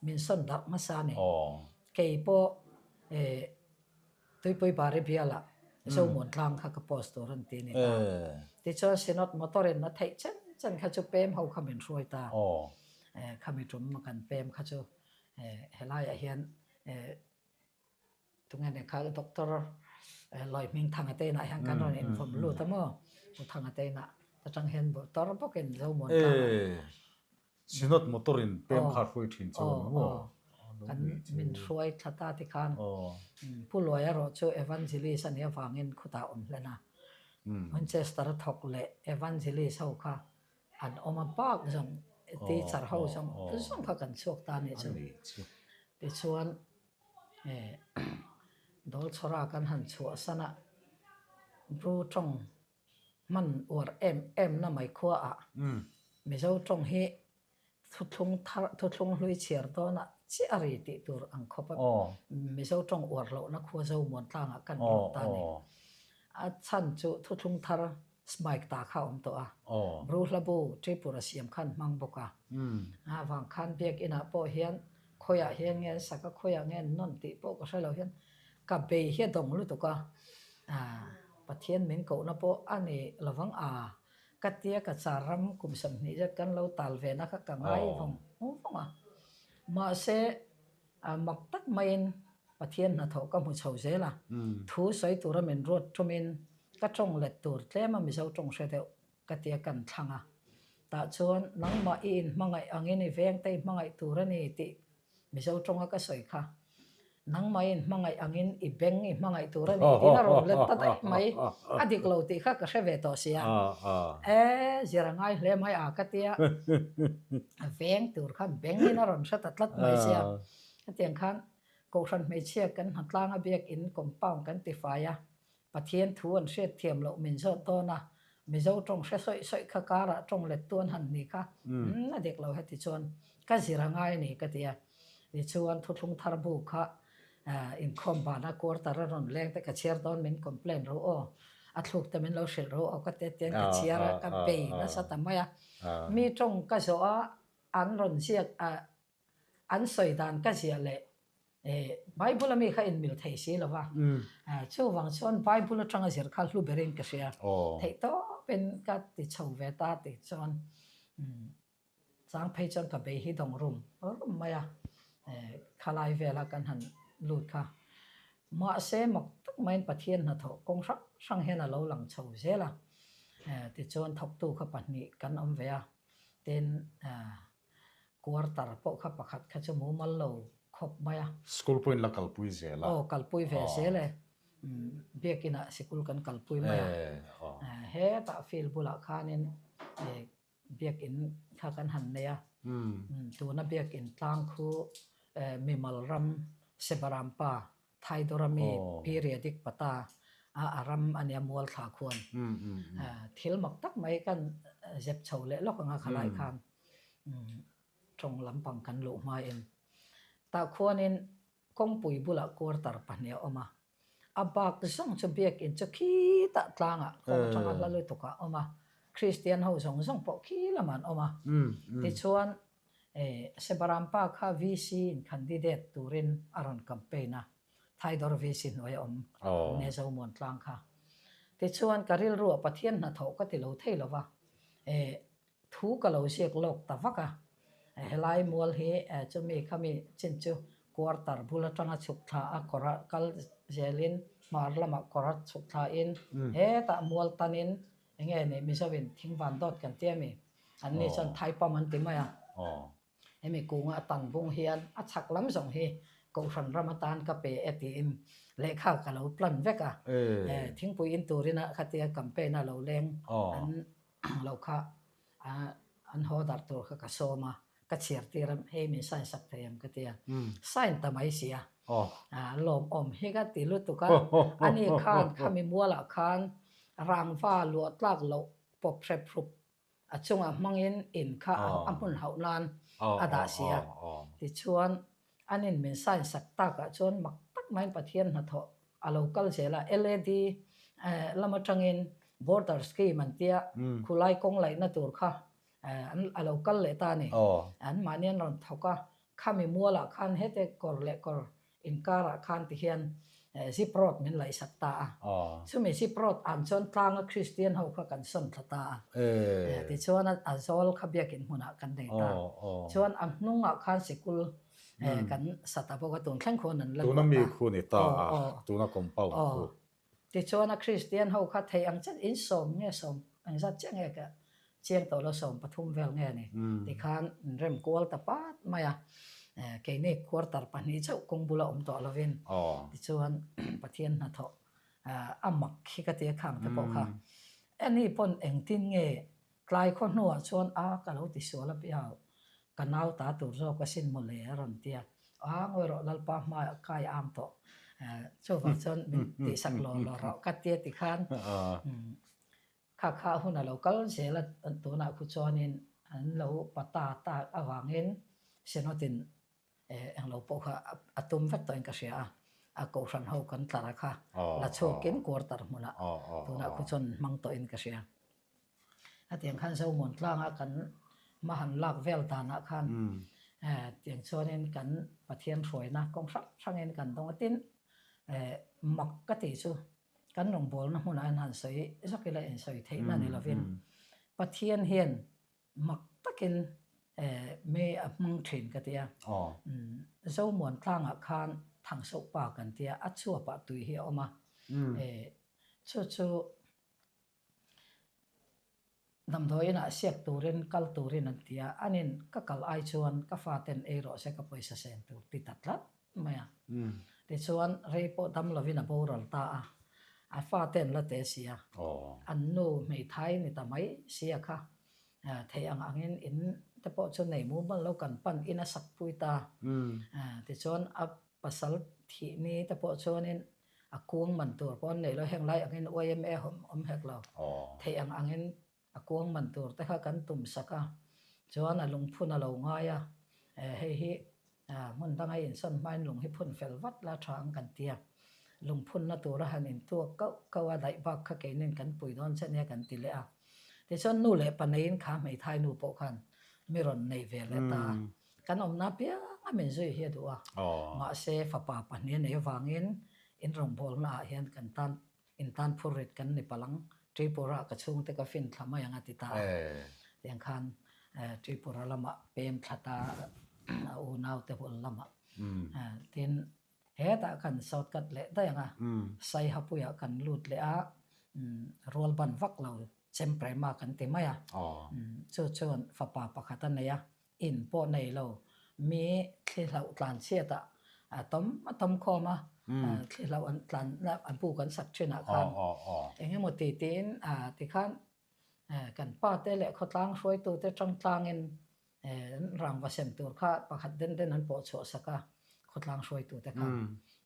S2: min sawn darh hmasa a ni. Kei pawh Tuipui Bari bialah Zomuan tlang kha ka post tur an ti a ni ta. Tichuan Synod motor in a theih chen chen kha chu pem ho kha min hruai ta. Khami tum kan pem kha chu helaiah hian tunge nih kha Doctor Lawi Hmingthanga te inah hian kan rawn invawm lut a maw? Pu Thanga te inah atang hian motor bawkin Zomuan tlangah
S1: Synod motor in pem kha hruai thin chu a ni maw?
S2: Kan min hruai thla ta ti khan Pu Luai erawh chu Evangelist a nih avangin khutah awm hlen a. Winchester a thawk leh Evangelist ho kha an awm a bak zawng teacher ho zawng zawng kha kan chhuak ta a nih chu. Tichuan Dawlchhawra kan han chhuahsan a, Bru tawng Hman uar em em na mai khua ah Mizo tawng hi thuthlung thar thuthlung hlui chhiar dawn ah chiah a ri tih tur ang khawp a Mizo tawng uar loh na khua Zomuan tlang ah kan lut ta ni. A chhan chu thuthlung thar smike ta kha a awm tawh a, Bru Hlabu Tripura siam khan hmang bawk a, a vang khan biakinn ah pawh hian khawiah hian nge an sak a khawiah nge an nawn tih pawh ka hre lo hian Ka bei hi a dawng lutuk a, Pathian min kohna pawh a ni lovang a, Ka tia Cachar ram kum 20 zet kan lo tal ve na kha ka ngai vawng vawng a. Mahse, mak tak maiin Pathian hnathawh ka hmu chho zel a. Thu sawi tura min ruat tumin ka tawng let tur tlem a Mizo tawng hre deuh ka tia kan thlang a. Tah chuan nangmah i inhmangaih angin i vengte i hmangaih tur a ni tih Mizo tawnga ka sawi kha, nangmah i inhmangaih angin i beng i hmangaih tur a ni tiin a rawn let ta daih mai. A dik lo tih kha ka hre ve tawh sia. E, zir a ngai hle mai a ka tia, veng tur khan bengin a rawn hre ta tlat mai sia. Hetiang khan Kohhran hmeichhia kan hnatlanga biakin compound kan tifai a, Pathian thu an hriat thiam loh min zawt dawn a, Mizo tawng hre sawih sawih kha karah tawng let tu an han ni kha, umm a dik lo heti chuan ka zir a ngai a ni ka ti a. Tichuan thuthlung thar bu kha inkhawm bana quarter a rawn leng te ka chhiar dawn min complain ro aw, a thluk te min lo hrilh ro aw ka ti a tian ka chhiar a ka bei nasa ta mai a. Mi tawng ka zawh a an rawn ziak a An sawi dan ka ziah leh Bible a mi kha inmil thei si lo va, chuvang chuan Bible atanga zir kha hlu berin ka hria. Theih tawpin ka ti chho ve ta tih chuan chang phei chuan ka bei hi dawng rum rum mai a, khalai vela kan han lut kha. Mahse mak tak maiin Pathian hnathawh kawng hrang hrang hian a lo lang chho zel a, tichuan thawktu kha pahnih kan awm ve a, tin Quarter pawh kha pakhat kha chu mumal lo khawp mai a.
S1: School pawhin la kalpui zel a.
S2: Aw, kalpui ve zel e. Biakinah sikul kan kalpui mai a. Hetah field bulah khanin biakin kha kan han nei a. Tuna biakin tlang khu mimal ram Sebarampa Thaidorami periodic pata a ram a nia mualthla khuan thil mak tak mai kan zep chho leh lawk anga khalai khan tawng lampang kan luh hmain tah khuanin kawngpui bulah quarter pahnih a awm a, a bak zawng chu biakin chu khitah tlangah kawng atanga hla lutukah a awm a, Kristian ho zawng zawng pawh khi lamah an awm a, tichuan Sebarampa kha VC in candidate turin a rawn campaign a, Thaidawr VC hnuai a awm Nezomuan tlang kha. Tichuan ka rilruah Pathian hnathawh ka ti lo thei lo va, thu ka lo ziak lawk ta vak a. Helai mual hi chumi khami chin chu quarter bul atanga chhuk thla a kawr a kal zelin hmar lamah kawr a chhuk thla in hetah mual tanin Enge ni Mizo-in thing van dawt kan ti a mi? An ni chuan Thaipam an ti mai a. Hemi kunga a tan bung hian a chhak lam zawng hi Kohhran ram atan ka pe e tiin lehkha ka lo plan vek a. Thingpui in turin a khatia campaign a lo leng an lo kha an haw darh tur kha ka sawm a. Ka chhiar tir a, hei min sign sak thei em ka ti a. Sign ta mai si a. Lawmawm hi ka ti lutuk a. Ani khan khami mualah khan rangva luah tlak loh pawp hrep hrup a chungah hmangin in kha a hmun hauh nan a dah si a. Tichuan anin min sign sak takah chuan mak tak maiin Pathian hnathawh a lo kal zel a. LAD lam atangin border scheme an tia khulai kawng laihna tur kha an a lo kal leh ta a ni. An mahni an rawn thawk a, khami mualah khan hete kawr leh kawr inkarah khan ti hian zip road min laihsak ta a. Chumi zip road ang chuan tlanga Kristian ho kha kan sawn thla ta a. Tichuan a zawl kha biakin hmunah kan nei ta. Chuan a hnungah khan sikul kan sa ta bawk a, tun thleng khuan an la luah ta.
S1: Tuna mi khu ni ta a, tuna compound khu.
S2: Tichuan a Kristian ho kha thei ang chiah in sawm nge sawm engzat chiah nge ka chiang tawh lo sawm pathum vel nge ni tikhan in rem kual ta pat mai a, keini quarter pahnih chauh kawng bula awm tawh lovin tichuan Pathian hnathawh a mak hi ka ti a khang te pawh kha ani pawn engtin nge Tlai khaw hnuah chuan a ka lo ti sual a piau, ka nau ta tur zawk asin mawle a rawn ti a, a ngawi rawh Lalpa hmaiah kai ang tawh, chuvang chuan min tihsak law law rawh ka ti a ti khan kha kha hun a lo kal zel a, tunah khu chuanin an lo pata tak avangin Synod-in Englo pawh kha a tum vek tawhin ka hria a, a kohhran ho kan tlar a kha la chhuakin quarter hmunah tunah khu chuan hmang tawhin ka hria. Hetiang khan Zomuan tlanga kan hma han lak vel danah khan tiang chuanin kan Pathian hruaina kawng hrang hrangin kan dawng a, tin mak ka tih chu kan rawngbawlna hmunah hian han sawi zawk ila insawi theihna ni lovin. Pathian hian mak takin mi a hmang thin ka ti a. Zomuan tlangah khan Thangsoh pa kan ti a, a chhuapah tui hi a awm a. Chu chu Damdawi inah siak turin kal turin an ti a, anin ka kal ai chuan ka faten ei rawh se ka pawisa sen tur ti ta tlat mai a. Tichuan rei pawh dam lovin a boral ta a, a fate an la te si a, an nu hmeithai ni ta mai si a kha theih ang angin in te pawh chu nei mumal lo kan pan in a sak pui ta. Tichuan a pasal thih ni te pawh chuanin A kuang man tur pawh an nei lo, heng lai angin YMA awm hek lo. Theih ang angin a kuang man tur te kha kan tum sak a, chuan a lungphun a lo ngai a, hei hi hmun danga insawn hmain lung hi phun fel vat la tha ang kan ti a, lungphunna tura han intuak kauh kauh a, daih bak kha keinin kan pui dawn che nia kan ti leh a. Tichuan nu leh pa neiin kha hmeithai nu pawh khan mi rawn nei ve leh ta a. Kan awmna piang a min zui hi a duh a, mahse fapa pahnih a neih avangin in rawngbawlna ah hian kan tan in tan phur rit kan ni palh ang, Tripura ka chhungte ka fin thla mai ang a ti ta a. Tiang khan Tripura lamah pem thla ta a unaute hul lamah tin hetah kan shortcut leh daih ang a, Saihapuiah kan lut leh a, rual ban vak lo Chemprema kan ti mai a, chu chuan fapa pakhat a nei a, In pawh nei lo, mi thli hlauh tlan chhiat ah a tawm a tawm khawm a, thli hlauh an tlan an bu kan sak thin ah khan eng emaw ti tiin tikhan kan pa te leh khawtlang hruaitu te tang tlangin rangva sem tur kha pakhat den den an pawh chhuah sak a, khawtlang hruaitu te khan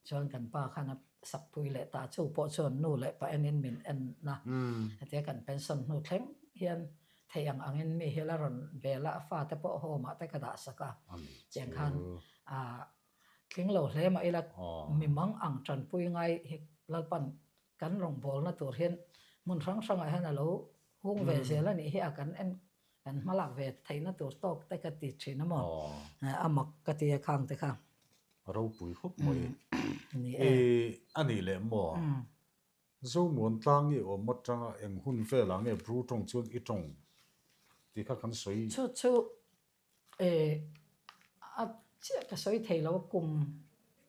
S2: chuan kan pa khan a sak pui leh ta chu pawh chuan nu leh pa enin min en na hetia kan pension hnu thleng hian Theih ang angin mi hi la rawn bel a, a fate pawh home ah te ka dah sak a. Tiang khan tling lo hle mah ila mi mang ang tanpui ngai hi Lalpan kan rawngbawlna tur hian hmun hrang hrangah hian a lo hung ve zel a nih hi a, kan en kan hmalak ve theihna tur tawk te ka ti thin a maw, a mak ka ti a khang te kha.
S1: A ropui khawp mai. I a nih leh maw? Zomuan tlang i awm atanga eng hun velah nge Bru tawng chuan i tawng tih kha kan sawi.
S2: Chu chu a chiah ka sawi thei lo a, kum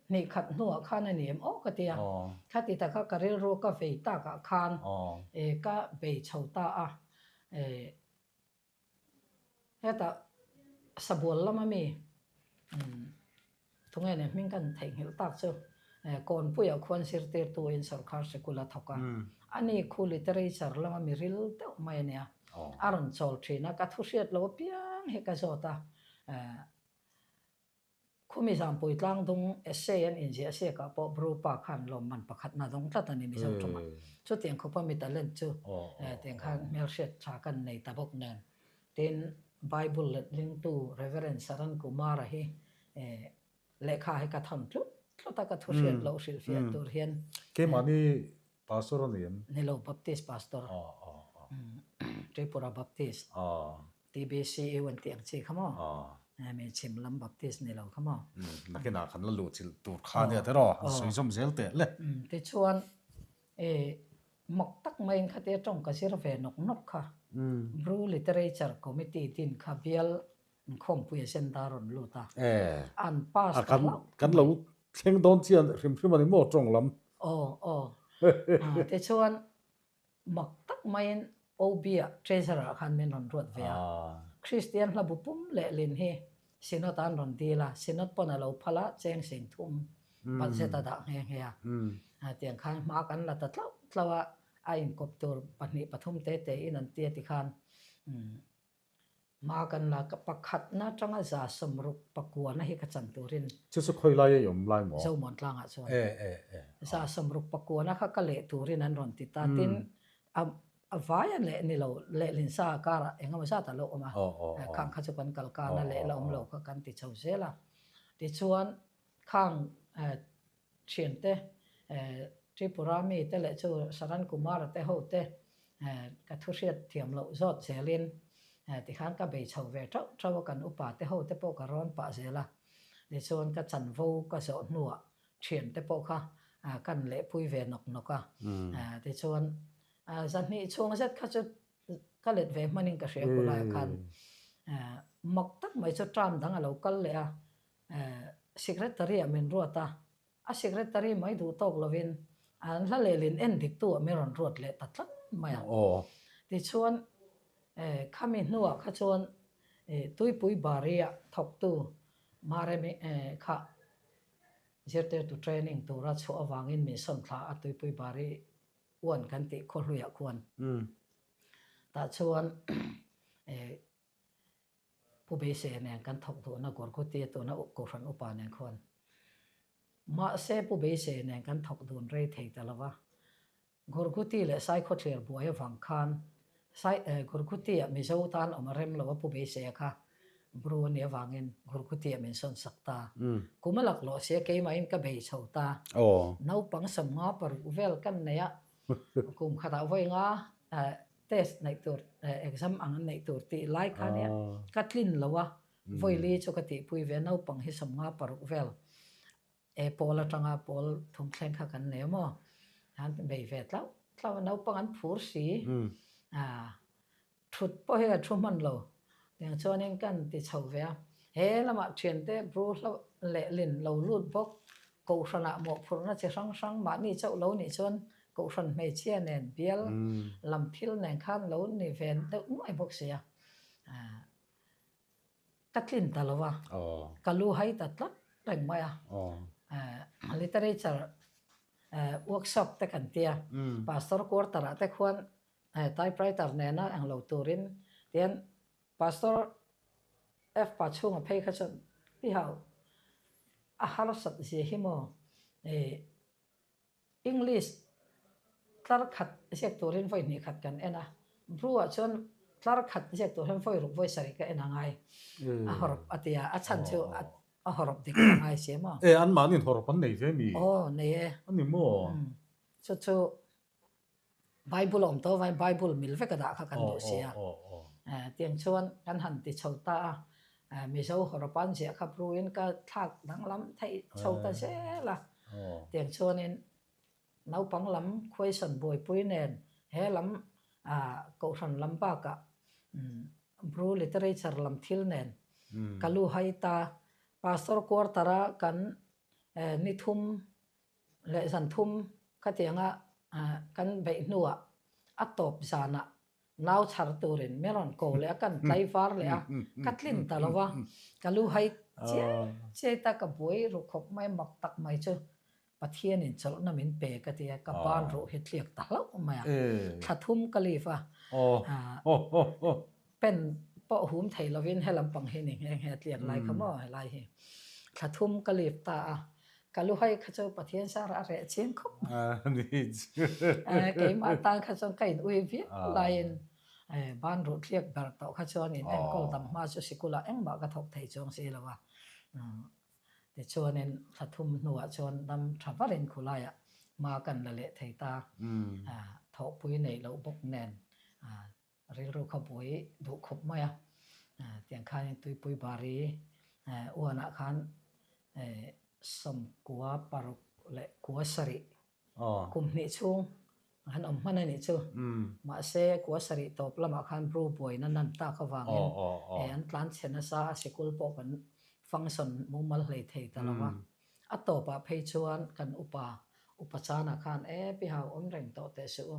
S2: hnih khat hnuah khan a ni em aw ka ti a, khati taka ka rilru ka vei takah khan ka bei chho ta a. Hetah Sabual lama mi tunge nen hming kan theihnghilh tak chu Kawnpuiah khuan zirtirtuin sawrkar sikul a thawk a, ani khu literature lama mi ril deuh mai a nia, a rawn chawl thin a, ka thu hriat lo apiang hi ka zawt a. Khumi Zampui tlangdung essay an inziah siakah pawh Bru pa khan lawmman pakhatna dawng tlat a ni Mizo tawngah. Chutiang khawpa mi talent chu tiang khan hmelhriat tha kan nei ta bawk nen. Tin, Bible letlingtu Reverend Saran Kumara hi lehkha hi ka thawn tlut tlut a, ka thu hriat loh hrilhfiah tur hian.
S1: Keimahni Pastor a ni em?
S2: Ni lo, Baptist Pastor. Tripura Baptist. TBCU an tih ang chi kha maw? Mi chhim lam Baptist ni lo kha maw?
S1: Nakinah kan la luh chilh tur kha ania tiraw? Han sawi zawm zel teh le.
S2: Tichuan mak tak maiin khatia tawng ka zir ve nawk nawk kha. Bru Literature Committee din kha bial inkhawmpui a zenda rawn lut a. An pass ta hlauh.
S1: Kan lo thleng dawn chian hrim hrim a ni maw tawng lam?
S2: Aw aw. Tichuan Mak tak maiin OB-ah Treasurer-ah khan min rawn ruat ve a. Kristian hla bu pum lehlin hi Synod-ah an rawn dil a, Synod pawn a lo phal a, cheng sing thum budget a dah nghe nghe a. Tiang khan hma kan la ta tlauh tlauh a, a inkawp tur pahnih pathum te te in an ti a tikhan Hma kan la ka pakhatna atanga 60 pakuana hi ka chan turin.
S1: Chu chu khawi lai ei awm lai maw?
S2: Zomuan tlangah chuan.
S1: E e e.
S2: 60 pakuana kha ka leh turin an rawn ti ta. Tin, a a vai a leh ni lo, lehlin sa karah eng emaw zat a lo awm a. Khang kha chu kan kal kana leh la awm lo kha kan ti chho zel a. Tichuan, khang Thiante, Tripura mite leh chu Saran Kumara te ho te ka thu hriat thiam loh zawt zelin tikhan ka bei chho ve tauh tauh a, kan upa te ho te pawh ka rawn pah zel a. Tichuan ka chanvo ka zawh hnuah thiante pawh kha kan lehpui ve nawk nawk a. Tichuan zahnih chhung zet kha chu. Ka let ve hmanin ka hria khawlaiah khan mak tak mai chu term dang a lo kal leh a, secretary ah min ruat a, a secretary mai duh tawk lovin an hla lehlin en dik tu ah min rawn ruat leh ta tlat mai a. Tichuan khami hnuah kha chuan Tuipui Bari ah thawktu Maremi kha zirtirtu training tura chhuah avangin min sawn thla a Tuipui Bari uan kan tih khawhluiah khuan tah chuan Pu Beiseia nen kan thawk duhna Gorghuti tuna Kohhran upa nen khuan mahse Pu Beiseia nen kan thawk dun rei thei ta lova Gorghuti leh Saikhawthlir buai avang khan Sai Gorghuti-ah Mizo tan awm a rem lo a Pu Beiseia kha Bru a nih avangin Gorghuti-ah min sawn sak ta. Kum a laklawh sia keimahin ka bei chho ta. Naupang 50 paruk vel kan nei a, kum khatah vawi nga test neih tur, exam ang an neih tur tih lai kha nia ka tlin lo a, vawi li chu ka tihpui ve a, naupang hi 50 paruk vel e pawl atanga pawl thum thleng kha kan nei a maw? An bei ve tlauh tlauh a, naupang an phur si. Thut pawh hi ka thu hman lo. Tiang chuanin kan ti chho ve a, he lamah thiante bru hlauh leh lin lo lut bawk. Kohhranah mawhphurhna chi hrang hrang mahni chauh lo nih chuan kohhran hmeichhia nen bial lam thil nen khan lo ni ve deuh nuai bawk si a. Ka tlin ta lo a, ka lu hai ta tlat reng mai a. Literature workshop te kan tia, Pastor quarter ah te khuan typewriter nena eng lo turin tian Pastor F pa chhunga phei kha chuan pi hau a harsat zia hi maw English tlar khat ziak turin vawi hnih khat kan en a, Bru ah chuan tlar khat ziak tur hian vawi ruk vawi sarih ka en a ngai a hawrawp a ti a, a chhan chu a hawrawp dik a ngai si maw?
S1: E, anmahniin hawrawp an nei ve mi?
S2: Aw, nei e.
S1: A ni maw?
S2: Chu chu Bible a awm tawh avangin Bible mil vek a dah kha kan duh si a. Tiang chuan kan han ti chho ta a, Mizo hawrawp an ziah kha Bru-in ka thlak danglam theih chho ta zel a. Tiang chuanin naupang lam khuaisawn buaipui nen he lam Kohhran lam bakah Bru literature lam thil nen ka lu hai ta. Pastor quarter-a kan ni thum leh zan thum khatianga kan beih hnuah a tawp zanah nau chhar turin min rawn ko leh a, kan tlaivar leh a, ka tlin ta lo va, ka lu hai chiai chiai ta, ka buai ruh khawp mai mak tak mai chu Pathianin chawlhna min pe ka ti a, ka ban ruh hi tliak ta hlauh mai a, thla thum ka leave a, Pen pawh hum thei lovin he lampang hi ni nghe nghe tliak lai kha maw helai hi. Thla thum ka leave ta a, ka lu hai kha chu Pathian sara a reh chiang khawp mai. Keimah tan kha chuan ka in ui viau laiin ban ruh tliak ber tawh kha chuan in enkawl dam hma chu sikulah engmah ka thawk thei chuang si lo a. Tichuanin thla thum hnuah chuan dam tha varin khulaiah hma kan la leh thei ta. Thawhpui neih loh bawk nen Rilru kha buai duh khawp mai a, tiang khanin tuipui bari uanah khan 90 leh kua sarih kum hnih chhung han awm hman a nih chu. Mahse kua sarih tawp lamah khan Bru buaina nan tak avangin an tlan chhe nasa a, sikul pawh kan function mumal hlei thei ta lo va. A tawpah phei chuan kan upa, Upa Chana khan, E, pi hau awm reng tawh teh suh u.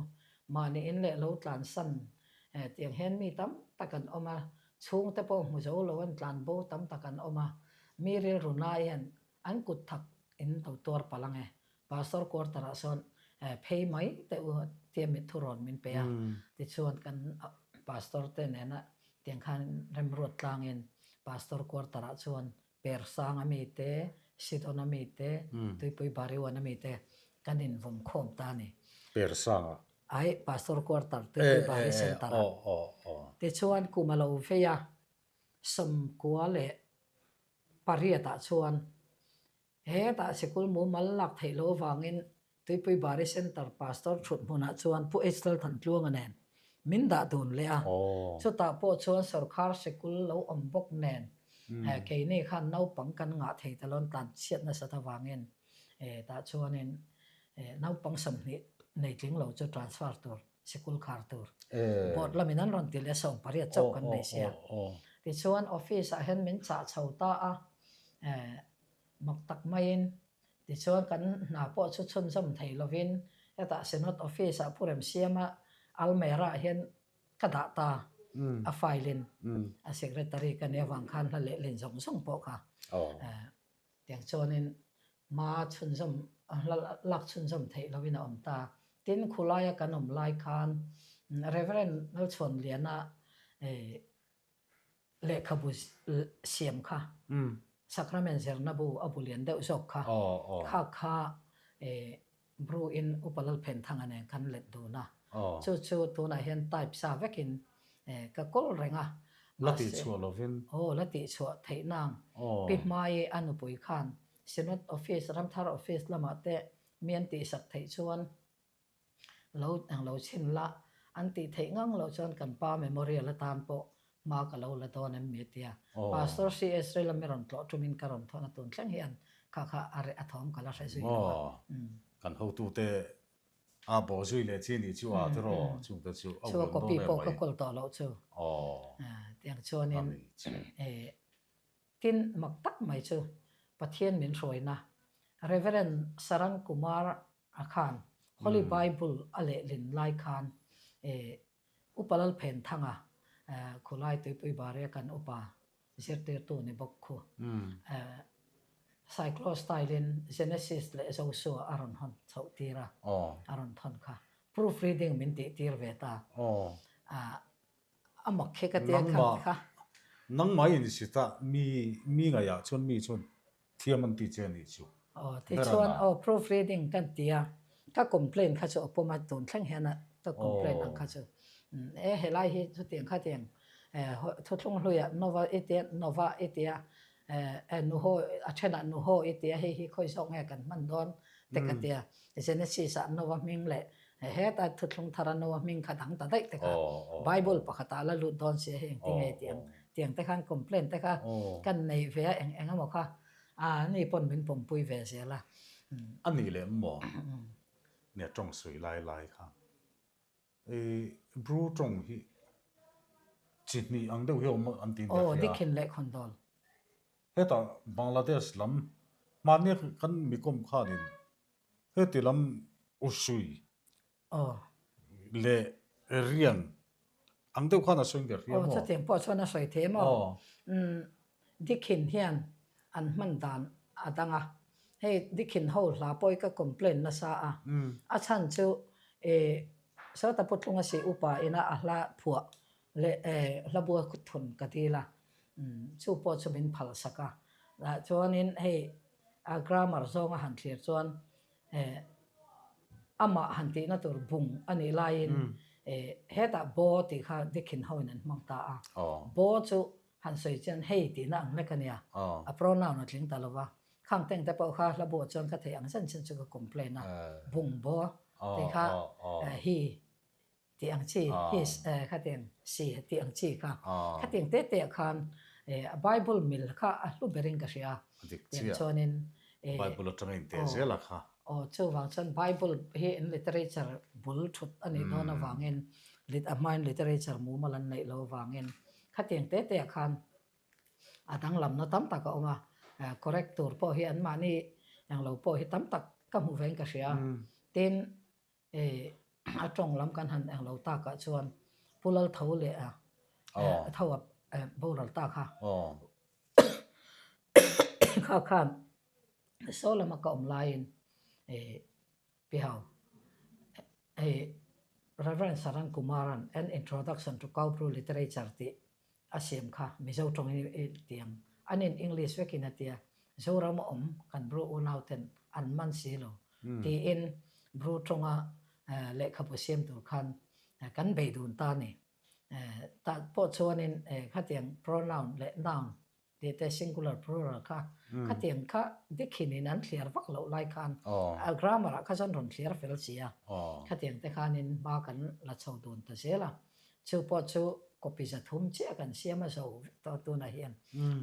S2: Mahni in leh lo tlansan tiang hian mi tam tak an awm a, chhungte pawh hmu zo lo an tlan bo tam tak an awm a, mi rilru nai hian an kut thak in lo tuar palh ang e. Pastor quarter ah sawn phei mai teh u tia mithu rawn min pe a, tichuan kan pastor te nena tiang khan remruat tlangin pastor quarter ah chuan Persang a mi te, Sidon a mi te, Tuipui Bariwan a mi te kan invawm khawm ta a ni.
S1: Persang ah?
S2: Ai, Pastor Quarter, Tuipui Bari Centre ah. Tichuan kum a lo vei a, 98 ah chuan Hetah sikul mumal lak theih loh avangin Tuipui Bari Centre Pastor thut hmunah chuan Pu H Lalthantluanga nen min dah dun leh a. Chutah pawh chuan sorkar sikul lo awm bawk nen keini khan naupang kan ngah thei ta lo an tlan chhiat nasat avangin tah chuanin naupang 20 nei tling lo chu transfer tur. Sikul khar tur board lamin an rawn ti leh a, 18 chauh kan nei sia. Tichuan office ah hian min chah chho ta a, mak tak maiin tichuan kan hna pawh chu chhunzawm thei lovin hetah Synod office ah Pu Remsiama almera ah hian ka dah ta a file in a secretary ka nih avang khan hla lehlin zawng zawng pawh kha Tiang chuanin hma chhunzawm hla lak chhunzawm theih loin a awm ta. Tin, khulaia kan awm lai khan Reverend Lalchhuanliana lehkhabu siam kha, Sacrament zirna bu a bu lian deuh zawk kha, kha kha Bru in Upa Lalphenthanga nen kan let dun a, chu chu tunah hian type sa vekin ka kawl reng a,
S1: La tih chhuah lovin.
S2: Aw, la tih chhuah theih nang. Pi Hmai a nupui khan Synod Office, Ramthar Office lamah te mi an tihsak theih chuan lo eng lo chhin la, an tih theih ngang loh chuan kan pa memorial atan pawh hma ka lo la dawn em mi a ti a. Pastor CS Rilami rawn tlawh tumin ka rawn thawn a, tun thleng hian kha kha a reh a thawm ka la hre zui lo a.
S1: Kan hotute a bawh zui leh chi nih chu a tiraw chungte chu
S2: a uiawm dawn em mai. Chu a copy pawh ka kawl tawh loh chu. Tiang chuanin tin mak tak mai chu Pathian min hruaina Reverend Saran Kumar a khan Holy Bible a lehlin lai khan Upa Lalphenthanga khulai tuipui baria kan upa zirtirtu ni bawk khu. Cyclo style in Genesis leh Joshua a rawn hawn chhoh tir a, a rawn thawn kha. Proof reading min tih tir ve ta. A mak khi ka tia kha kha.
S1: Nangmah in si ta mi mi ngaihah chuan mi chuan Thiam an ti che a nih
S2: chu. Aw tichuan aw proof reading kan ti a, ka complain kha chu a pawm a, tun thleng hian a ka complain ang kha chu e helai hi chutiang khatiang thuthlung hluiah Nova i tia Nova i tia e Nuho a thenah Nuho i tia hei hi khawi zawk nge kan hman dawn te ka tia Genesis ah Nova hming leh heta thuthlung thara Nova hming kha dang ta daih te kha Bible pakhatah la lut dawn sia hei engtin nge tih ang Tiang te khan complaint te kha kan nei ve a eng eng emaw kha a ni pawn min pawmpui ve zel a.
S1: A nih leh maw? Nia tawng sawi lai lai kha i Bru tawng hi chi hnih ang deuh hi a awm an ti in ka hria.
S2: Aw dikhin leh khawn dawl.
S1: Hetah Bangladesh lam hmannia kan mikawm khanin heti lam Usui Leh rian ang deuh khan a sawi ber
S2: hiam aw. Aw chutiang pawh chuan a sawi thei maw? Umm Dikhin hian an hman dan a dang a, hei Dikhin ho hla pawh hi ka complain nasa a, a chhan chu ih Sawta Putlunga si upa ina a hla phuah leh hla bua thun ka dil a, chu pawh chu min phal sak a, chuanin hei a grammar zawnga han thlir chuan Amah han tihna tur bung a nih laiin hetah Bo tih kha Dikhin hoin an hmang ta a. Bo chu han sawi chian hei tihna ang lek a nia. A pronoun a tling ta lo va. Khang teng te pawh kha hla buah chuan ka theih ang zen zen chu ka complain a. Bung Bo tih kha hi tih ang chi, his khatiang si tih ang chi kha. Khatiang te te ah khan a Bible mil kha a hlu berin ka hria.
S1: Tiang chuanin Bible atanga inteh zel a kha.
S2: Aw chuvang chuan Bible hi in literature bul thut a nih dawn avangin a hmain literature mumal an neih loh avangin khatiang te te ah khan a danglamna tam tak a awm a. Correct tur pawh hi anmahni englo pawh hi tam tak ka hmu vein ka hria. Tin, A tawng lam kan han eng lo takah chuan Pu Lal tho leh a tho a boral ta kha kha khan saw lama ka awm laiin Pihau hei Reverend Saran Kumaran An Introduction to Kaupru Literature tih a siam kha Mizo tawngin i ti ang. An in English vekin a tia, Zoram a awm kan Bru unau ten an man si lo tiin Bru tawnga lehkhabu siam tur khan kan bei dun ta a ni. Tah pawh chuanin khatiang pronoun leh noun tih te singular plural kha khatiang kha dikhinin an thliar vak loh lai khan a grammar ah kha chuan rawn thliar fel si a, khatiang te khanin hma kan la chho dun ta zel a. Chu pawh chu copy 300 chiah kan siam a zo vek tawh a tunah hian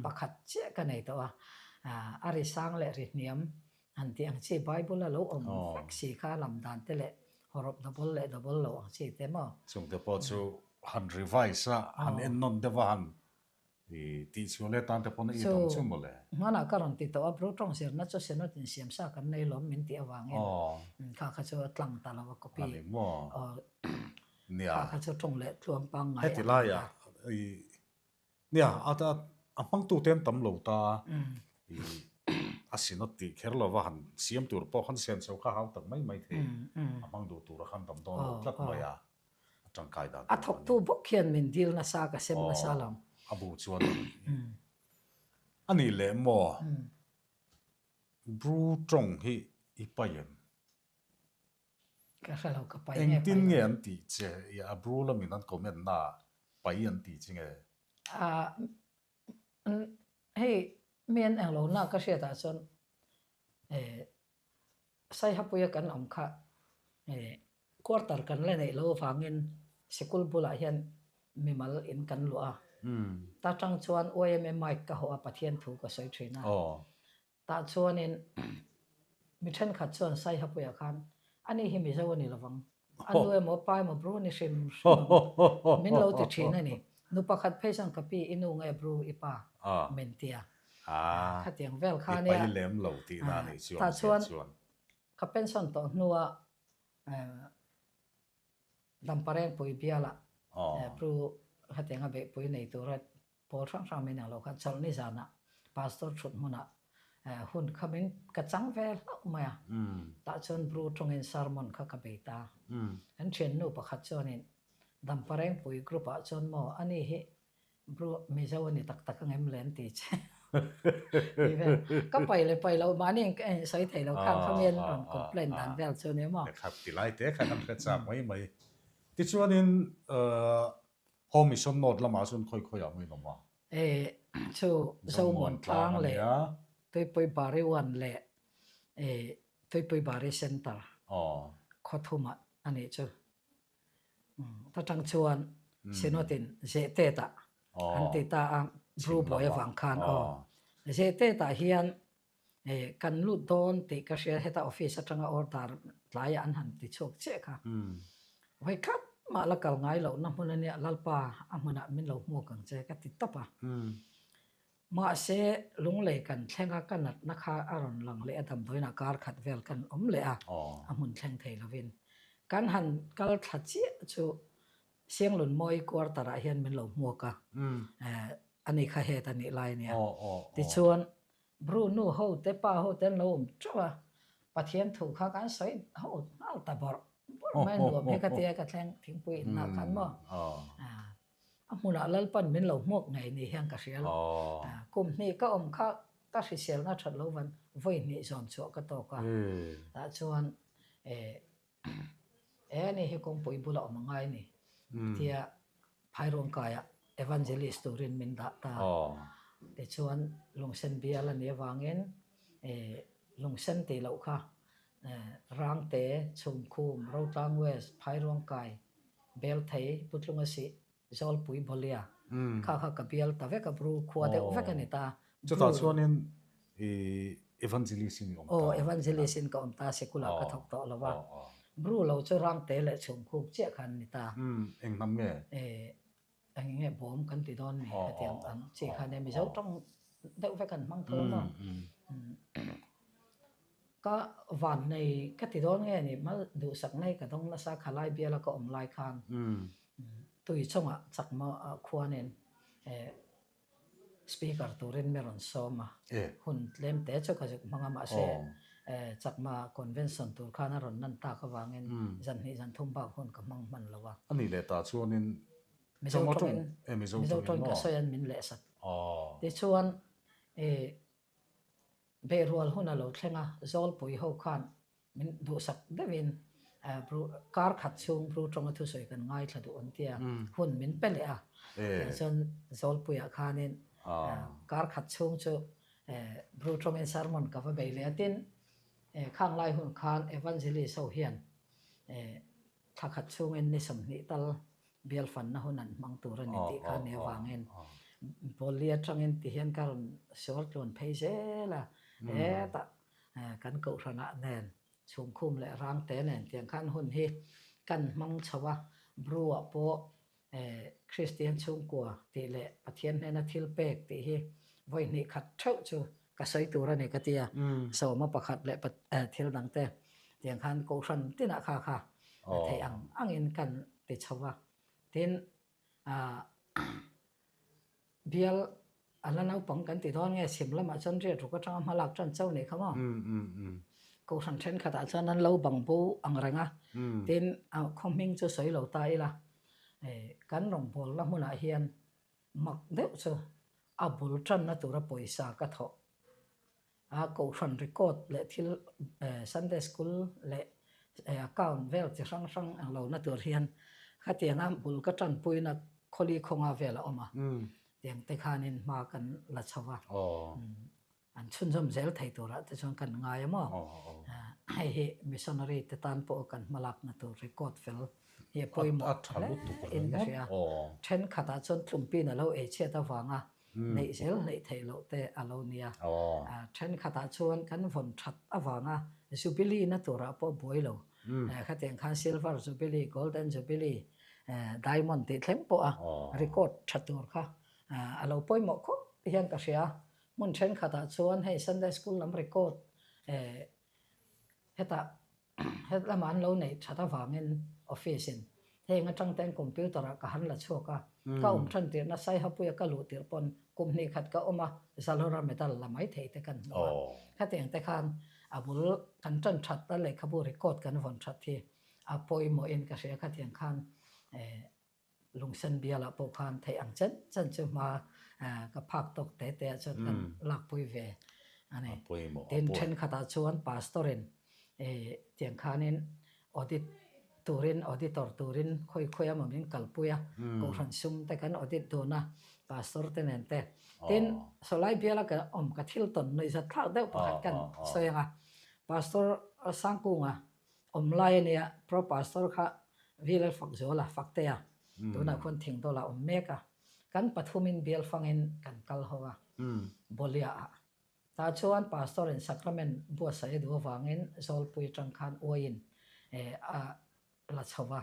S2: pakhat chiah ka nei tawh a, a ri sang leh ri hniam han tih ang chi Bible a lo awm vek si kha lam dan te leh Hawrawp double leh double lo ang chi te maw?
S1: Chungte pawh chu han revise a, han ennawn deuh a, han tih chhuah leh tan te pawn a it awm chu mawle.
S2: Hmanah ka rawn ti tawh a, Bru tawng zirna chu Synod in siam sa kan nei lawm min tih avangin kha kha chu a tlang ta lo a copy.
S1: A ni maw? Nia.
S2: Kha kha chu tawng leh tluang pangngai a
S1: Heti laiah Nia, a a hmangtute an tam lo ta i a synod tih kher lova han siam tur pawh khan siam chho kha hau tak mai mai thei. A hmang duh tura khan tam dawn lo tlat mai a, a tangkai dan
S2: tur a ni. A thawktu bawk hian min dil nasa, ka sem nasa lo.
S1: A bu chuan a nih leh maw? Bru tawng hi i pai em?
S2: Ka hre lo, ka pai nge pai lo.
S1: Engtin nge an tih che? I a bru lamin an comment na pai an tih che nge?
S2: Ah, hei mi an eng lo na ka hriat ah chuan eh Saihapuia kan awm kha eh quarter kan la neih lo avangin sikul bulah hian mimal in kan luah a. Ta tang chuan YMA mic ka hawh a Pathian thu ka sawi thin a. Tah chuanin mi thenkhat chuan Saihapuia khan, Ani hi Mizo a ni lovang, a nu emaw pa emaw Bru ni hrim hrim ang, min lo ti thin a ni. Nu pakhat phei chuan ka pi i nu nge Bru i pa min ti a. Khatiang vel kha nia. Tah chuan ka pension tawh hnua Damparengpui bialah Bru khatianga beihpui nei tura Pawl hrang hrang min ang lo khan chawlhni zanah Pastor thut hmunah hun kha min ka chang ve hlauh mai a. Tah chuan Bru tawngin sermon kha ka bei ta. Kan thiannu pakhat chuanin Damparengpui group ah chuan maw ani hi Bru Mizo a ni tak tak angem le an ti che. Ti vel. Ka pai leh pai lo mahni in ka sawi thei lo khan kha mi an rawn complain dan vel chu nia maw.
S1: Lehkha ti lai te kha kan hre chak mai mai. Tichuanin Home Mission North lamah chuan khawi khawiah maw in awm a?
S2: E, chu Zomuan tlang leh Tuipui Bari One leh e Tuipui Bari Center khaw thumah a nih chu. Ta tang chuan Synod in Zehtet ah an ti ta a, Bru buai avang khan aw. Zehtet ah hian e kan lut dawn tih ka hria heta office atanga order tlaiah an han ti chhuak chiah kha. Vawi khat mah la kal ngai lohna hmun a nia Lalpa a hmunah min lo hmuak ang che ka ti tawp a. Mahse lunglei kan thleng a ka natna kha a rawn lang leh a damdawiinah kar khat vel kan awm leh a a hmun thleng thei lovin kan han kal thla chiah chu Sianglunmawi quarter ah hian min lo hmuak a ani kha het a nih lai a nia. Tichuan Bru nu ho te pa ho te an lo awm teuh a, Pathian thu kha kan sawi ho nghal ta bawrh bawrh mai a nuam hi ka tia ka thleng thingpui in nghal khan maw. A hmunah Lalpan min lo hmuak ngei ni hian ka hria lo. Kum hnih ka awm kha ka hriselna that lo van vawi hnih zawn chhuah ka tawk a, tah chuan E ani hi kawngpui bula awm a ngai ni tia Phairuangkaia Evangelist turin min dah ta. Tichuan Lungsen bial a nih avangin Lungsen tih loh kha Rangte, Chhumkhum, Rotlang West, Phairuangkai, Belthei, Putlungasih, Zawlpui Bawlia kha kha ka bial ta vek a, Bru khua deuh vek a ni ta.
S1: Chutah chuanin i Evangelist in i awm ta.
S2: Aw, Evangelist in ka awm ta, sikulah ka thawk tawh lo va. Bru lo chu Rangte leh Chhumkhup chiah kha an ni ta.
S1: Eng hnam nge?
S2: Eng nge bawm kan ti dawn ni hetiang ang chi kha nia Mizo tawng deuh vek an hmang tho a maw? Ka van nei ka ti dawn nge ni mal duhsak nei ka dawng nasa khalai biala ka awm lai khan tui chungah chakma khuanin speaker turin mi rawn sawm a, hun tlem te chu ka zuk hmang a mahse chakma convention tur khan a rawn nan tak avangin zan hnih zan thum bak hun ka hmang hman lo a.
S1: A nih leh ta chuanin
S2: Mizo tawngin Mizo tawngin ka sawi an min lehsat. Tichuan Behrual hun a lo thleng a, Zawlpui ho khan min duhsak deuhin kar khat chhung Bru tawnga thusawi kan ngaithla duh an tia, hun min pe leh a. Tichuan Zawlpuiah khanin kar khat chhung chu Bru tawngin sermon ka va bei leh a, tin khang lai hun khan Evangelist ho hian Thla khat chhungin ni 20 tal bial fanna hun an hmang tur a ni tih kha ni avangin Bawlli atangin ti hian ka rawn suar tluan phei zel a, hetah kan kohhranah nen Chhungkhum leh Rangte nen tiang khan hun hi kan hmang chho a, Bru-ah pawh Kristian chhungkua tih leh Pathian hnena thil pek tih hi vawi hnih khat theuh chu ka sawi tur a ni ka ti a, sawma pakhat leh thil dangte tiang khan kohhran tinah kha kha theih ang angin kan ti chho a, tin Bial a la naupang kan ti dawn nge chhim lamah chuan riat ruk atanga hma lak tan chauh nih kha maw? Kohhran thenkhatah chuan an lo bang bo ang reng a, tin khaw hming chu sawi lo ta ila kan rawngbawlna hmunah hian mak deuh chu a bul tanna tura pawisa ka thawh A kohhran record leh thil Sunday school leh account vel chi hrang hrang ang lo na tur hian khatianga bul ka tanpuina khawli khawnga vel a awm a, tiang te khanin hma kan la chho a, an chhunzawm zel thei turah te chuan kan ngai a maw? Hei hi missionary te tan pawh kan hmalakna tur record fel hi a pawimawh hle in ka hria. Thenkhatah chuan tlumpiin a lo eichhiat avanga neih zel hleih theih loh te a lo nia. Thenkhatah chuan kan vawn that avanga Jubilee na turah pawh buai lo. Khatiang khan Silver Jubilee, Golden Jubilee, Diamond tih thleng pawh a record tha tur kha a lo pawimawh khawp hian ka hria. Hmun thenkhatah chuan hei Sunday School lam record Hetah het lamah an lo neih that avangin office in heng atang ten computer ah ka han la chhuak a, ka awm than tirhna Saihapuia ka luh tirh pawn kum hnih khat ka awm a, Zalora medal la mai thei te kan hmu a. Khatiang te khan a bul kan tan that a lehkhabu record kan vawn that hi a pawimawhin ka hria khatiang khan Lungsen bialah pawh khan theih ang chen chen chu hma ka phak tawk te te ah chuan kan lakpui ve a ni. Tin, thenkhatah chuan pastor in tiang khanin audit turin, auditor turin khawi khawi emaw min kalpui a, kohhran sum te kan audit dun a, pastor te nen te. Tin, sawlai biala ka awm ka thil tawn nuihzat thlak deuh pakhat kan sawi ang a, Pastor Sangkunga Awm lai a nia, Pro Pastor kha Vilal Fakzuala, Faktea, tunah khuan Thingdawlah a awm mek a. Kan pathumin bial fangin kan kal ho a, Bawliaah. Tah chuan Pastor-in Sacrament buatsaih a duh avangin Zawlpui atang khan uaiin a la chho va,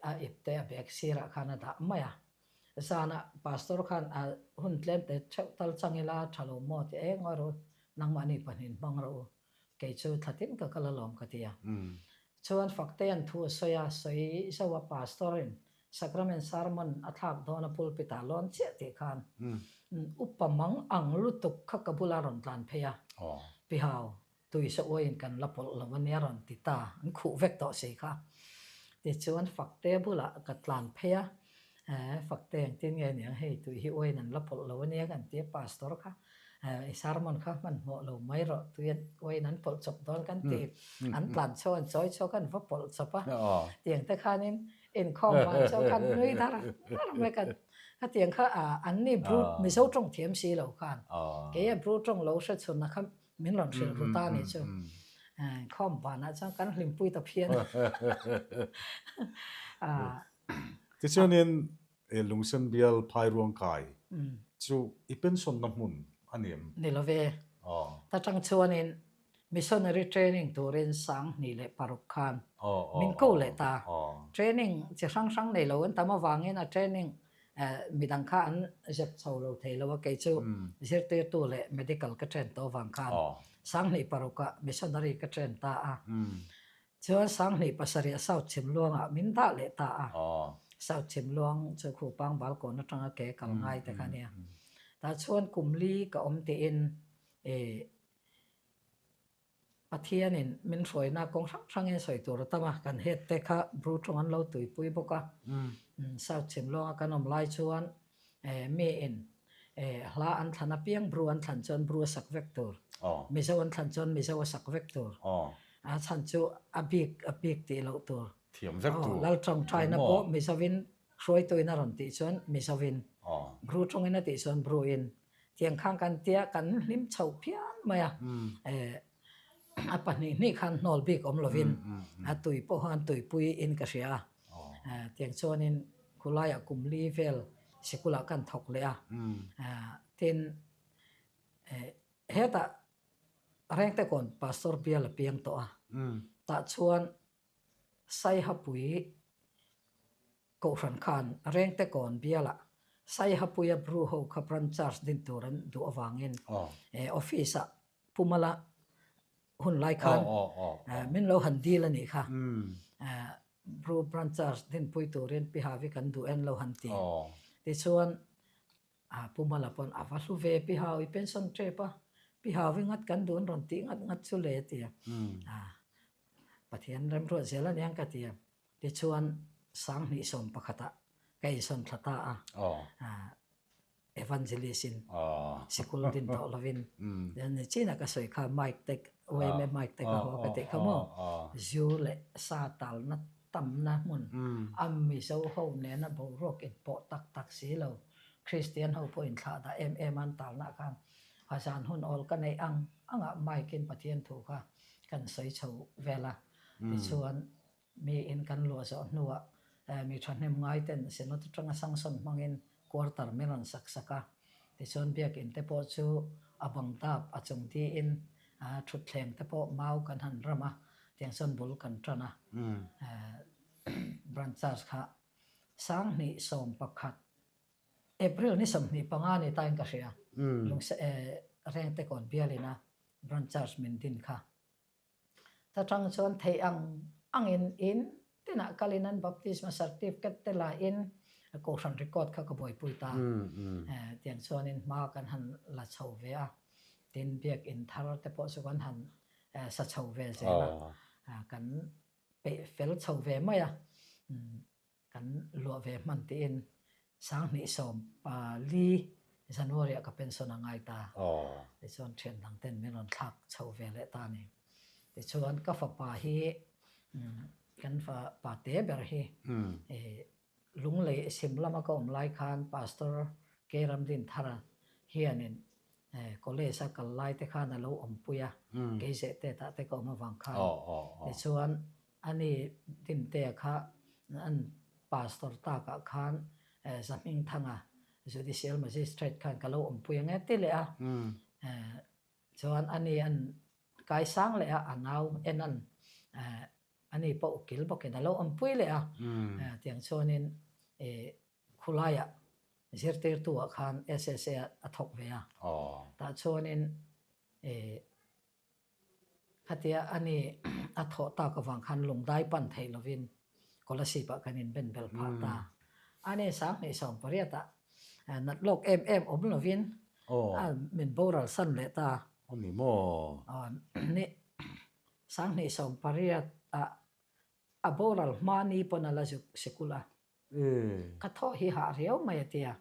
S2: a ipte a bag sirah khan a dah mai a. Zanah Pastor khan a hun tlem te theuh tal chang ila tha lo maw ti eng ngawi rawh u, nangmahni pahnihin hmang rawh u. Kei chu thlatin ka kal alawm ka ti a. Chuan Faktea'n thu a sawi a, sawi zauh a Pastor-in Sacrament Sermon a thlak dawn a pulpit-ah lawn chiah tih khan upa mang ang lutuk kha ka bula rawn tlan phei a, Pihau, tuisa uaiin kan la pawlh lo a nia rawn ti ta, an khuh vek tawh si kha. Tichuan Faktea bulah ka tlan phei a, Fakte engtin nge niang hei tui hi uaiin an la pawlh lo ania kan ti a pastor kha i sermon kha hmanhmawh lo mai rawh tui uaiin an pawlh chawp dawn kan ti an tlan chho an chawi chho khan va pawlh chawp a tiang te khanin inkhawm van chho khan nui dar dar mai kan khatiang kha an ni bru mizo tawng thiam si lo khan kei a bru tawng lo hre chhun a kha min rawn hrilh ru ta nih chu. Khawm vanah chuan kan hlimpui ta phian a.
S1: Tichuanin Lungsen bial Phairuang kai chu i pension na hmun a ni em?
S2: Ni lo ve. Ta tang chuanin missionary training turin 2006 khan min ko leh ta. Training chi hrang hrang nei lo an tam avangin a training Midang kha an zep chho lo thei lo a, kei chu zirtirtu leh medical ka train tawh avang khan 2006 ah missionary ka train ta a. Chuan 2007 ah South Chhimluangah min dah leh ta a. South Chhimluang chu Khupang Balkawn atanga ke kal ngai te kha a nia. Tah chuan kum li ka awm tiin Pathianin min hruaina kawng hrang hrangin sawi tur a tam a, kan head te kha Bru tawng an lo tuipui bawk a. South Chhimlawnga kan awm lai chuan miin hla an thlan apiang Bru an thlan chuan Bru a sak vek tur, Mizo an thlan chuan Mizo a sak vek tur, a chhan chu a bik a bik tih loh tur. Lal tawngtaina pawh Mizovin hruaituin a rawn tih chuan Mizovin, Bru tawngin a tih chuan Bru-in. Tiang khan kan tia kan hlim chhoh phian mai a, a pahnih hnih khan hnawl bik awm lovin a tui pawh khan tuipui in ka hria a, tiang chuanin khulaiah kum li vel sikulah kan thawk leh a, tin hetah. Rengtekawn Pastor bial a piang tawh a, tah chuan Saihapui Kohhran khan Rengtekawn bialah Saihapuia Bru ho kha Branch Church din tur an duh avangin office-ah Pumala hun lai khan min lo han dil a nih kha. Bru Branch Church dinpui turin Pi Havi kan duh en lo han ti. Tichuan Pumala pawn a va hlu ve Pi Havi pension tep a, Pi Havi ngat kan duh an rawn tih ngat ngat chu le a ti a. Pathian remruat zel a niang ka ti a. Tichuan 2011ah ka insawn thla ta a. Evangelist in sikul din tawh lovin ni chin a ka sawi kha mic te yma mic te ka haw ka tih kha maw zu leh sa talna tamna hmun a Mizo ho nena boruak inpawh tak tak si lo Kristian ho pawh inthlah dah em em an talna khan a zan hun awl ka neih ang angah mic in Pathian thu kha kan sawi chho vel a tichuan Mi in kan luah zawh hnuah mi thahnem ngai ten Synod atanga sanction hmangin quarter min rawn sak sak a. Tichuan biakinn te pawh chu a bang dap a chung diin thutthleng te pawh mau kan han ram a, tiang chuan bul kan tan a. Branch charge kha 2011 April ni 25 ni tain ka hria. Lungse Rengtekawn bialina branch charge min din kha. Ta tang chuan theih ang angin in tinah kalin an baptisma certificate te la in kohhran record kha ka buaipui ta. Tiang chuanin hma kan han la chho ve a, tin biakinn thar te pawh chu kan han sa chho ve zel a, kan peih fel chho ve mai a. Kan luah ve hman tiin 2014 January ah ka pension a ngai ta. Tichuan thian dang ten min rawn thlak chho ve leh ta a ni. Tichuan ka fapa hi kan fapa te ber hi Lunglei sim lama ka awm lai khan Pastor K Ramdinthara hianin college a kal lai te khan a lo awmpui a, kei zeh tet ah te ka awm avang khan. Tichuan Ani Dintea kha an pastor takah khan Zahmingthanga Judicial Magistrate khan ka lo awmpui ang e ti leh a. Chuan ani an kaisang leh a, a nau en an ani pawh ukil bawkin a lo awmpui leh a. Tiang chuanin khulaiah zirtirtu-ah khan SSA a thawk ve a. Tah chuanin Khatia ani a thawh tak avang khan lungdai pan theih lovin Kolasib ah kan inben bel phah ta. Ani 2018 ah nat lawk em em awm lovin a min boral san leh ta.
S1: Ani maw?
S2: Ni 2018 ah a boral hma ni pawn a la zuk sikul a. Ka thawh hi hah riau mai a tia,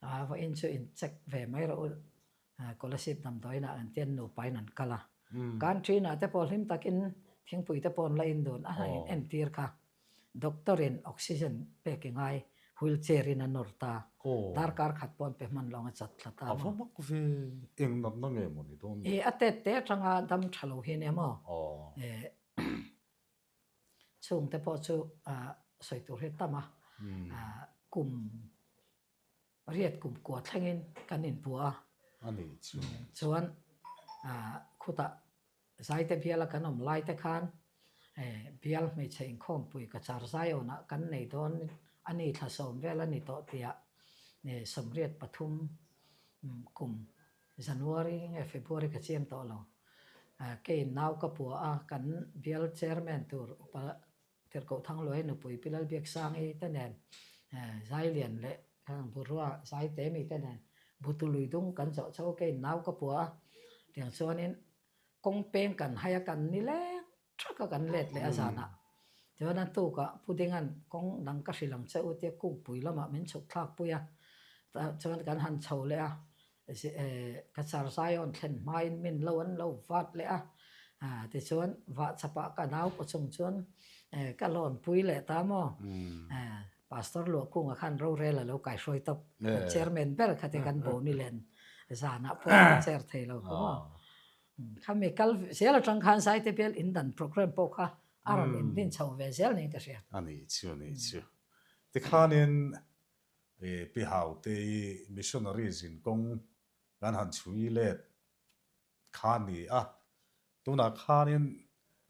S2: vawiin chu in check ve mai rawh u, Kolasib damdawiinah an tian nupain an kal a. Country-nah te pawh hlim takin thingpui te pawh an la in dun a, in entir kha. Doctor-in oxygen pek i ngai, wheelchair-in a nawr ta, darkar khat pawh an pe hman lawng a chat thla ta
S1: maw. A va mak ve, eng natna nge maw ni dawn
S2: ni? A tet te atanga dam tha lo hi nia maw? Chhungte pawh chu sawi tur hi tam a, kum riat kum kua thlengin kan inpua a.
S1: A nih chu.
S2: Chuan khutah Zaite biala kan awm lai te khan bial hmeichhe inkhawmpui ka char Zaiawnah kan nei dawn a ni thla sawm vel a ni tawh tiah 83 kum January nge February ka chiang tawh lo. Keiin nau ka pua a, kan bial chairman tur upa Tirhkoh Thangluai nupui Pi Lalbiaksangi te nen Zailian leh Burua Zaitemi te nen Butului dung kan zawh chho keiin nau ka pua a, tiang chuanin kawng peng kan hai a kan ni leng thak a kan let leh a zanah. Chuan a tukah Pu Dinga'n kawng dang ka hrilh ang che u tia kukpui lamah min chhuk thlak pui a, chuan kan han chho leh a, Ka char Zion thlen hmain min lo an lo vat leh a, tichuan vah chapah ka nau paw chung chuan ka lawn pui leh ta maw? Pastor Luahkunga khan rorel a lo kaihruai tawp, kan chairman ber kha te kan bawni len zanah pawh kan chair thei lo kha maw? Khami kal zel atang khan Zaite Bial indan programme pawh kha a rawn indin chho ve zel niin ka hria.
S1: A nih chu, a nih chu. Tikhanin Pi Haute i missionary zinkawng kan han chhui let kha ni a. Tunah khanin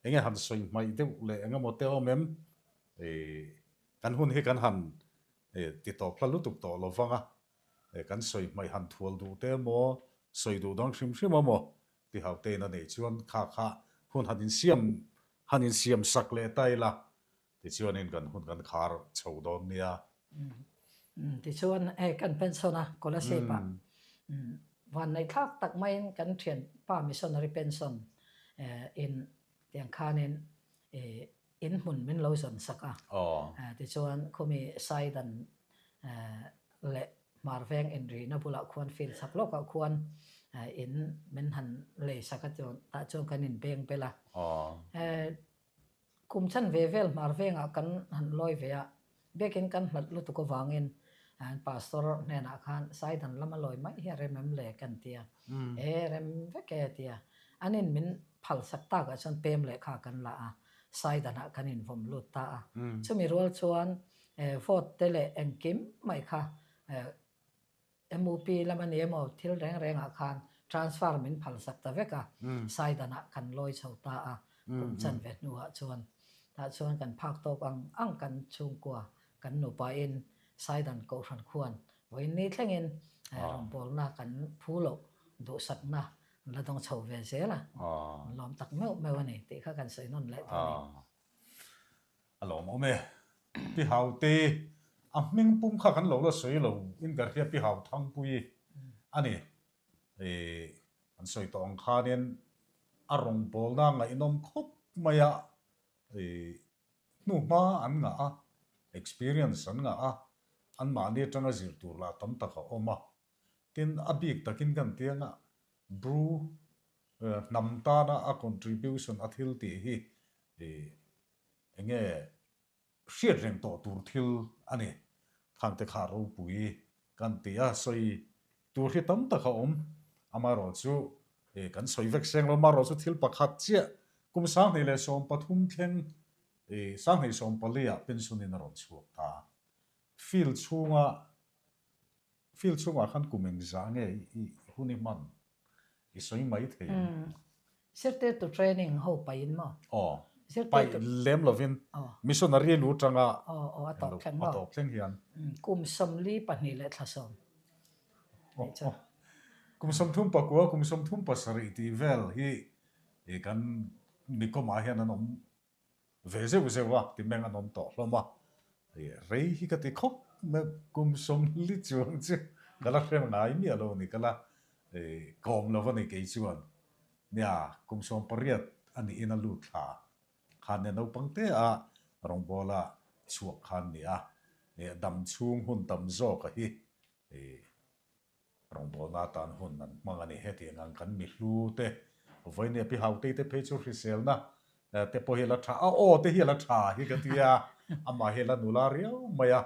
S1: enge han sawi hmaih deuh leh eng emaw te awm em? Kan hun hi kan han ti tawp hla lutuk tawh lo vang a, kan sawi hmaih han thual duh te emaw, sawi duh dang hrim hrim emaw ti hau tein a neih chuan kha kha hun han insiam han insiam sak leh ta ila tichuanin kan hun kan khar chho dawn nia.
S2: Tichuan hei kan pension a Kolasib ah vanneih thlak tak maiin kan thianpa missionary pension in tiang khanin in hmun min lo zawn sak a. Tichuan khumi Saidan leh Hmarveng inrina bulah khuan field chhak lawkah khuan in min han lei sak a tah chuan kan inbeng bel a. Kum chan ve vel Hmarvengah kan han lawi ve a, biakin kan hlat lutuk avangin Pastor hnenah khan Saidan lama lawi mai hi a rem em le kan ti a, e rem vek e a ti a. An in min phal sak takah chuan pem lehkha kan la a, Saidanah kan invawm lut ta a. Chumi rual chuan Vote te leh engkim mai kha MUP lam a ni emaw thil reng rengah khan transfer min phal sak ta vek a, Saidanah kan lawi chho ta a, kum chanve hnuah chuan tah chuan kan phak tawk ang ang kan chhungkua kan nupain Saidan Kohhran khuan vawiin ni thlengin rawngbawlna kan phu loh duhsakna an la dawng chho ve zel a, an lawm tak meuh meuh a ni tih kha kan sawi nawn leh ta a ni.
S1: A lawmawm e. Pi Haute, a hming pum kha kan lo la sawi lo in ka hria Pi Hau Thangpui a ni. Ih, an sawi tawh ang khanin a rawngbawlna ngaihnawm khawp mai a, ih, hnuhma an ngah a, experience an ngah a, anmahni atanga zir tur lah tam tak a awm a. Tin, a bik takin kan tiang a, Bru hnam tana a contribution a thil tih hi, ih, Enge hriat reng tawh tur thil a ni. Khangte kha ropui kan ti a, sawi tur hi tam tak a awm. Amaherawh chu kan sawi vek seng lo, amaherawh chu thil pakhat chiah kum 2013 thleng 2014 ah pension in a rawn chhuak ta. Field chhunga Field chhungah khan kum engzah nge i hun i hman i sawi mai thei ang?
S2: Zirtirtu training ho paihin maw?
S1: Aw, paih lem lovin missionary lu tanga
S2: a tawp thleng maw?
S1: A tawp thleng hian.
S2: Kum 42 leh thla sawm.
S1: Kum 39, kum 37 tih vel hi kan Nikomah hian an awm Ve zeuh zeuh a, ti meng an awm tawh hlawm a. Rei hi ka ti khawp mai, kum 40 chuang chu ka la hre ngai miah lo a ni, ka la kawm lo a ni kei chuan. Nia, kum 18 a niin a lut thla khan nia naupang te a rawngbawla chhuak khan ni a, dam chhung hun tam zawk a hi Rawngbawlna atan hun an hmang a ni. Hetiang ang kan mi hlu te, Vawinia Pi Hautei te phei chu hriselna te pawh hi a la tha, a aw te hi a la tha hi ka ti a, amah hi a la nula riau mai a,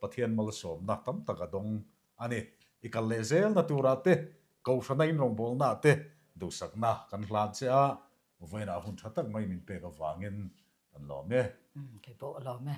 S1: Pathian malsawmna tam tak a dawng a ni. I kal leh zelna turah te, Kohhrana in rawngbawlna te duhsakna kan hlan che a, Vawiinah hun tha tak mai min pek avangin kan lawm e.
S2: Kei pawh a lawm e.